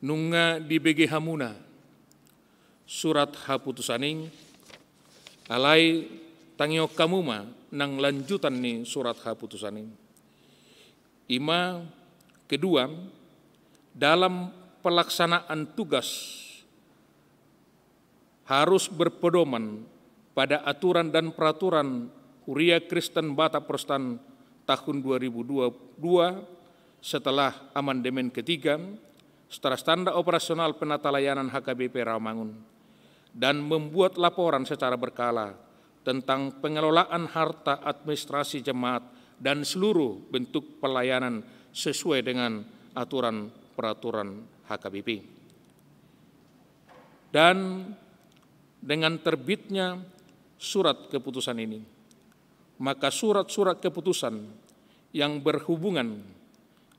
nunga dibege hamuna surat haputusan i, alai tangihon hamu ma nang lanjutan ni surat haputusan i. I ma, kedua, dalam pelaksanaan tugas harus berpedoman pada aturan dan peraturan Huria Kristen Batak Protestan tahun dua ribu dua puluh dua setelah amandemen ketiga, setelah standar operasional penata layanan H K B P Rawamangun, dan membuat laporan secara berkala tentang pengelolaan harta administrasi jemaat dan seluruh bentuk pelayanan sesuai dengan aturan peraturan H K B P. Dan dengan terbitnya surat keputusan ini, maka surat-surat keputusan yang berhubungan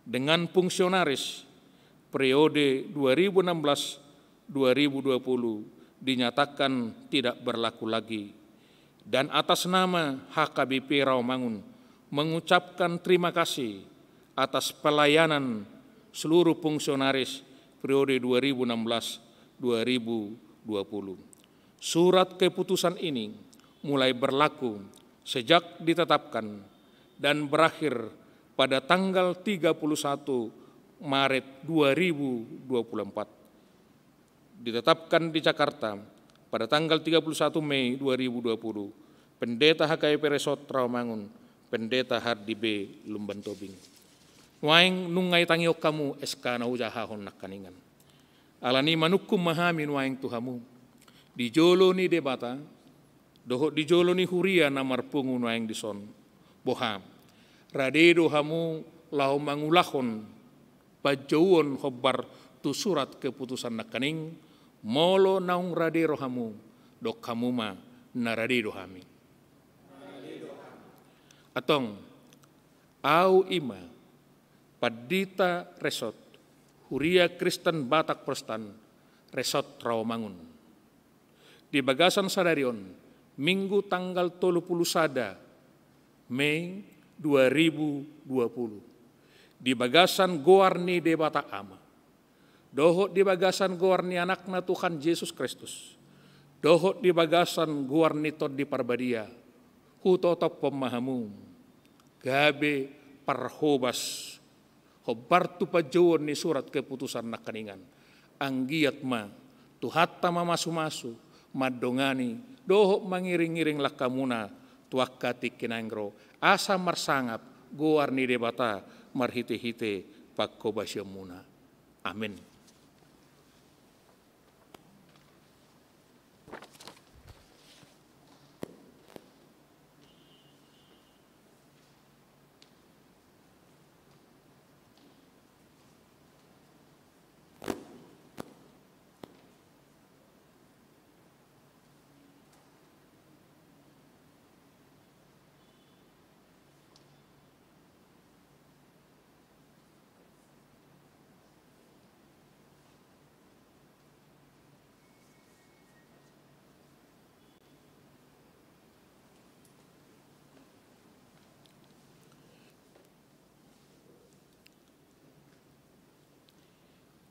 dengan fungsionaris periode dua ribu enam belas dua ribu dua puluh dinyatakan tidak berlaku lagi. Dan atas nama H K B P Rawamangun mengucapkan terima kasih atas pelayanan seluruh fungsionaris periode dua ribu enam belas dua ribu dua puluh. Surat keputusan ini mulai berlaku sejak ditetapkan dan berakhir pada tanggal tiga puluh satu Maret dua ribu dua puluh empat. Ditetapkan di Jakarta pada tanggal tiga puluh satu Mei dua ribu dua puluh, Pendeta H K B P Resort Rawamangun, Pendeta Hardi B Lumban Tobing. Nuaeng nunga ditangihon hamu S K na hujahahon nangkaningan. Alani i manungkun ma hami nuaeng tu hamu, di jolo ni Debata dohot di jolo ni huria na marpungu nuaeng dison, boha, rade do hamu laho mangulahon panjouon hombar tu surat keputusan nangkaning? Molo naung rade rohamu, dok hamu ma, na rade do hami. Antong, au i ma Pandita Resort Huria Kristen Batak Protestan Resort Rawamangun. Di bagasan sadari on, Minggu tanggal tolu puluh sada Mei dua ribu dua puluh, di bagasan goar ni Debata Ama, dohot di bagasan goar ni Anakna Tuhan Jesus Kristus, dohot di bagasan goar ni Tondi Parbadia, hutotophon ma hamu gabe parhobas hombar tu panjouon ni surat keputusan nangkaningan. Anggiat ma Tuhanta mamasumasu, mandongani dohot mangiringiring langkamuna tu angka tingki na naeng ro, asa marsangap goar ni Debata marhitehite panghobasionmuna. Amen.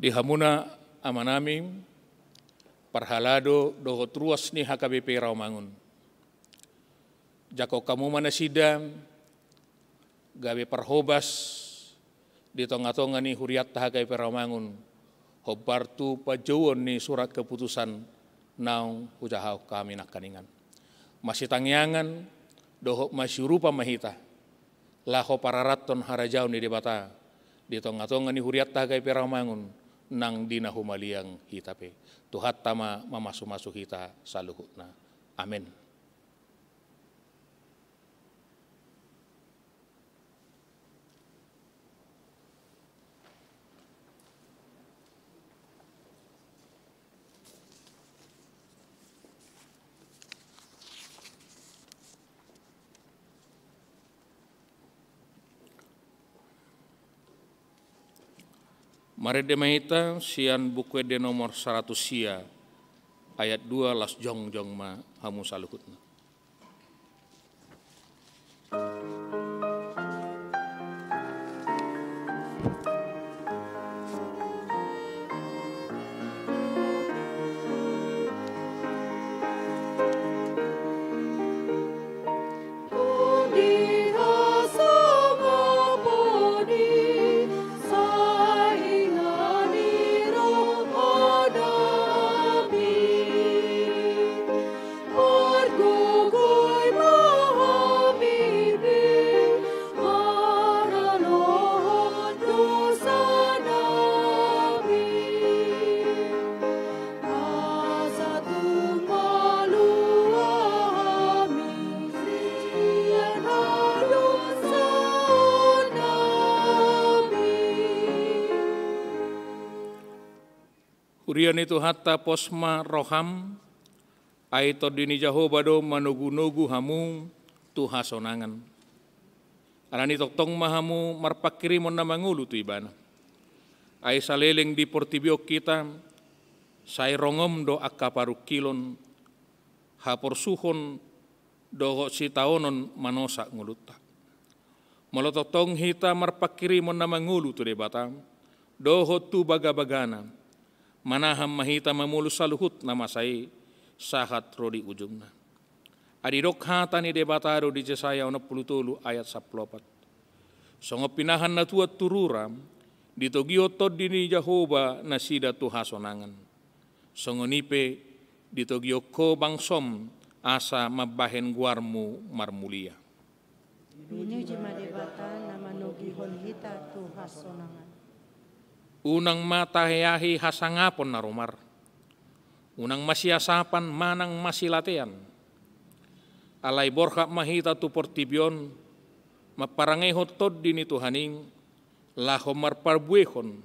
Di hamuna amanami, parhalado dohot ruas ni H K B P Rawamangun. Jangkon hamu ma nasida gabe parhobas di tonga-tonga ni hurianta H K B P Rawamangun, hombar tu panjouon ni surat keputusan naung hujahahon hami nangkaningan. Masitangiangan dohot masiurupan ma hita, laho pararathon harajaon ni Debata di tonga-tonga ni hurianta H K B P Rawamangun nang di na humaliang hita pe. Tuhanta ma mamasu-masu hita saluhutna. Amen. Marende ma hita sian Buku Ende nomor saratus sia, ayat dua, laos jongjong ma hamu saluhutna. Huria ni Tuhanta, pos ma roham, ai Tondi ni Jahowa do manogu-nogu hamu tu hasonangan. Alani tongtong ma hamu marpanghirimon na mangolu tu Ibana. Ai saleleng di portibi on hita, sai rongom do angka parungkilon, haporsuhon dohot sitaonon manosak ngolunta. Molo tongtong hita marpanghirimon na mangolu tu Debata dohot tu bagabagana, manahan ma hita mamolus saluhut na masa i sahat ro di ujungna. Ai didok hata ni Debata do di Jesaya onom pulu tolu ayat sampulu opat: Songon pinahan na tuat tu rura, ditogihon Tondi ni Jahowa nasida tu hasonangan. Songon i pe ditogihon ho bangsom, asa mambahen goarmu marmulia. Pinuji ma Debata na manogihon hita tu hasonangan. Unang ma taheahi hasangapon na rumar. Unang masiasapan manang masilatean. Alai borhat ma hita tu portibi on, mamparangehon Tondi ni Tuhan i, laho marpabuehon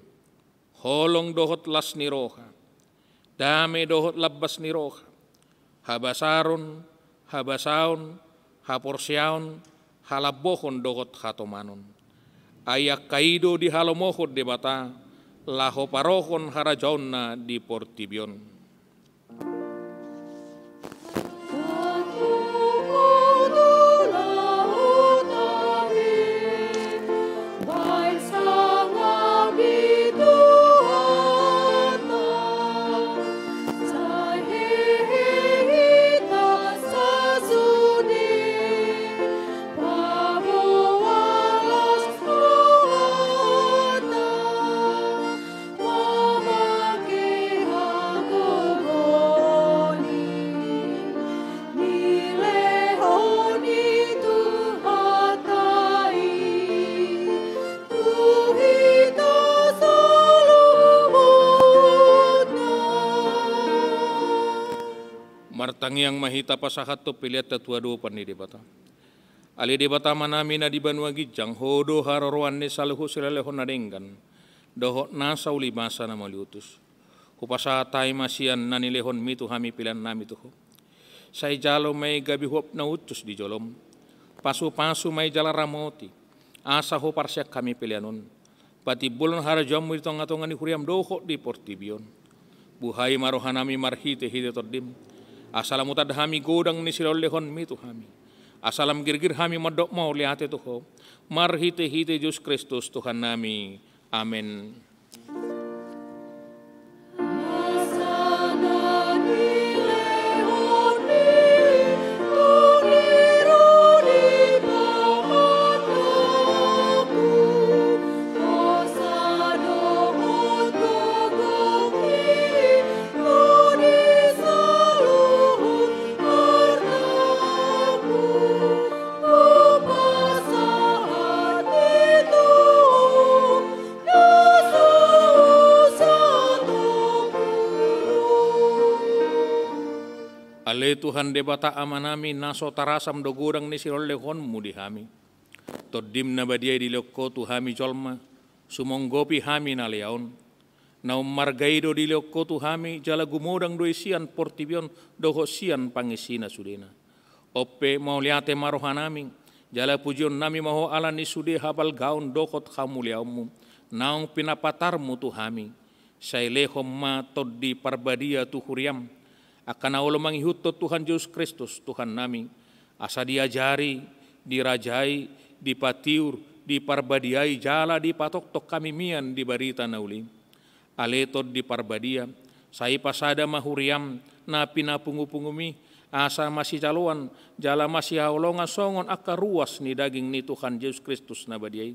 holong dohot las ni roha, dame dohot lambas ni roha, habasaron, habasaon, haporseaon, halambohon dohot hatomanon. Ai angka i do dihalomohon Debata, laho parohon harajaonna di portibi on. Martangiang ma hita pasahathon peleanta tu adopan ni Debata. Ale Debata Amanami na di banua ginjang, Ho do haroroan ni saluhut silehonlehon na denggan dohot nasa ulibasa na mauliutus. Hupasahat hami ma sian na nilehonmi tu hami peleannami tu Ho. Sai jalo ma i gabe uap na uncus di jolom. Pasupasu ma i jala ramoti, asa huparsian hami pelean on, patimbulhon harajaonmu di tongatonga ni huriam dohot di portibi on. Buhai ma rohanami marhitehite Tondim, asa lam utan hami godang ni silehonlehonmi tu hami, asa lam girgir hami mandok mauliate tu Ho, marhitehite Jesus Kristus Tuhannami. Amen. Ale Tuhan Debata Amanami, na so tarasam do godang ni silehonlehonmu di hami. Tondim na badia i dilehon Ho tu hami jolma, sumonggopi hami na lea on. Na ummarga i do dilehon Ho tu hami, jala gumodang do i sian portibi on dohot sian pangisina sudena. On pe mauliate ma rohanami, jala pujionnami ma Ho ala ni sude habalgaon dohot hamuliaonmu, naung pinapatarmu tu hami. Sai lehon ma Tondi Parbadia tu huriam, angka na olo mangihuthon Tuhan Jesus Kristus, Tuhannami, asa diajari, dirajai, dipatiur, diparbadiai, jala dipatoktok hami mian di barita na uli. Ale Tondi Parbadia, sai pasada ma huriam na pinapungupunguMi, asa masijaloan, jala masihaholongan songon angka ruas ni daging ni Tuhan Jesus Kristus na badia i.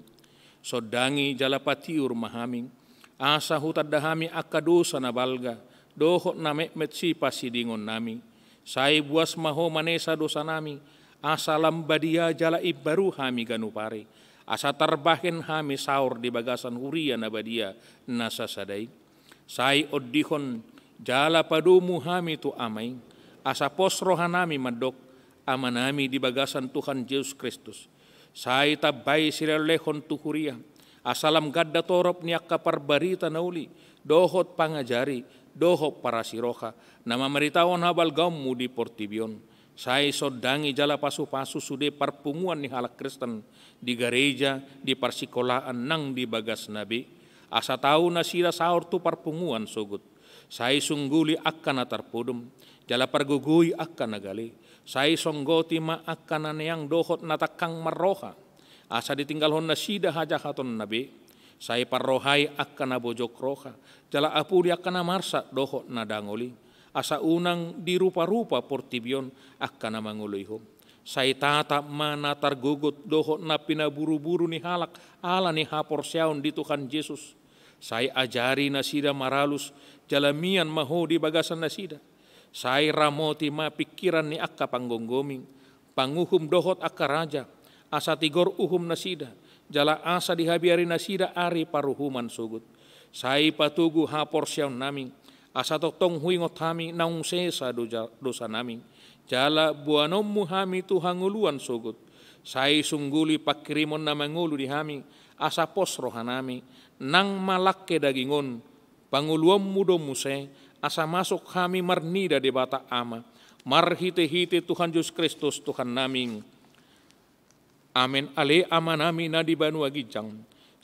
Sondangi jala patiur ma hami, asa hutanda hami angka dosa na balga, dohot na metmet sipasidingonnami. Sai buas ma Ho manesa dosanami, asa lam badia jala imbaru hami ganup ari, asa tarbahen hami saor di bagasan huria na badia na sasada i. Sai ondihon jala padomu hami tu Ama i, asa pos rohanami mandok, Amanami di bagasan Tuhan Jesus Kristus. Sai tambai silehonlehon tu huria, asa lam ganda torop ni angka parbarita na uli, dohot pangajari, dohot parasiroha, na mamaritahon habalgaonmu di portibi on. Sai sondangi jala pasupasu sude parpunguan ni halak Kristen, di gareja, di parsikolaan nang di bagasna be, asa tau nasida saor tu parpunguan sogot. Sai sungguli angka na tarpodom, jala pargogoi angka na gale. Sai songgoti ma angka na neang dohot na tangkang marroha, asa ditinggalhon nasida hajahatonna be. Sai parrohai angka na bojok roha, jala apuli angka na marsak dohot na dangol i, asa unang diruparupa portibi on angka na mangoloi Ho. Sai tatap ma na targogot dohot na pinaburuburu ni halak ala ni haporseaon di Tuhan Jesus. Sai ajari nasida maralus, jala mian ma Ho di bagasan nasida. Sai ramoti ma pingkiran ni angka panggomgomi, panguhum dohot angka raja, asa tigor uhum nasida, jala asa dihabiari nasida ari paruhuman sogot. Sai patogu haporseaonnami, asa tongtong huingot hami naung sesa doja-, dosanami, jala boanonmu hami tu hangoluan sogot. Sai sungguli pangkirimon na mangolu di hami, asa pos rohanami, nang ma langke daging on, pangoluonmu do muse, asa masuk hami marnida Debata Ama, marhitehite Tuhan Jesus Kristus Tuhannami. Amen. Ale Amanami na di banua ginjang,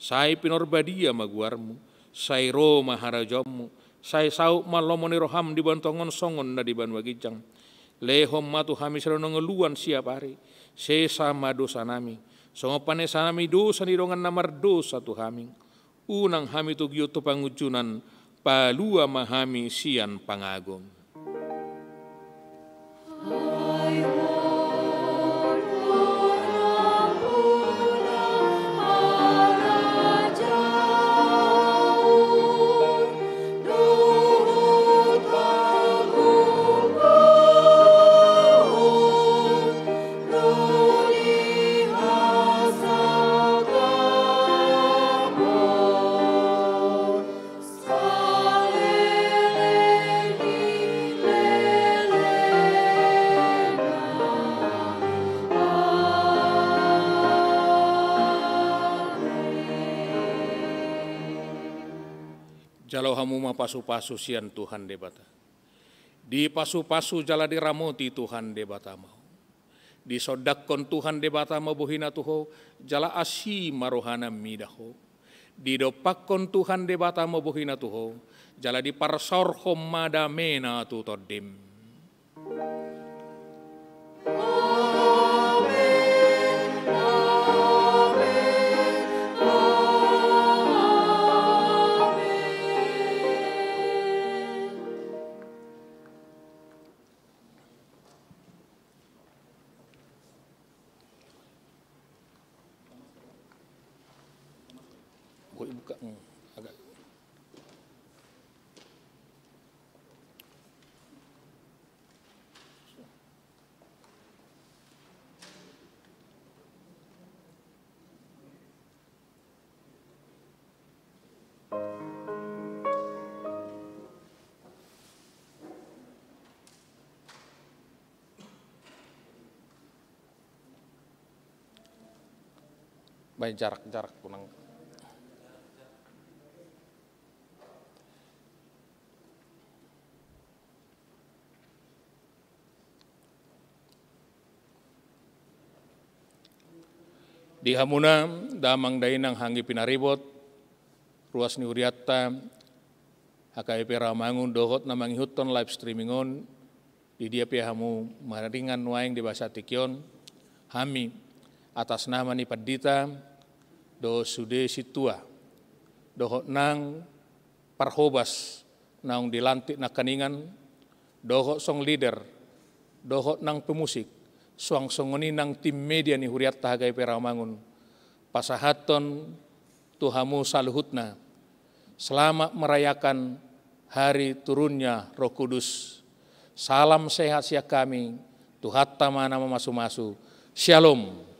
sai pinarbadia ma goarmu, sai ro ma harajaonmu, sai saut ma lomo ni roham di banua tonga on songon na di banua ginjang. Lehon ma tu hami sadari on hangoluan siapari, sesa ma dosanami, songon panesanami dosa ni dongan na mardosa tu hami. Unang hami togihon tu pangunjunan, palua ma hami sian pangago. Jalo hamu ma pasupasu sian Tuhan Debata. Dipasupasu jala diramoti Tuhan Debata ma ho. Disondangkon Tuhan Debata ma bohina tu ho, jala asi ma rohana mida ho. Didompakkon Tuhan Debata ma bohina tu ho, jala diparsaorhon ma damena tu tondim. Boleh buka, hmm, agak. Pajarak-jarak unang. Di hamuna damang dainang, anggi pinaribot, ruas ni hurianta H K B P Rawamangun dohot na mangihuthon live streaming on, di dia pe hamu maringan nuaeng di bagasan tingki on, hami atas nama ni pandita dohot sude sintua dohot nang parhobas naung dilantik nangkaningan, dohot song leader, dohot nang pemusik, suang songon i nang tim media ni hurianta H K B P Rawamangun, pasahathon tu hamu saluhutna selamat merayakan hari turunnya Roh Kudus. Salam sehat sian hami, Tuhanta ma na mamasumasu. Syalom.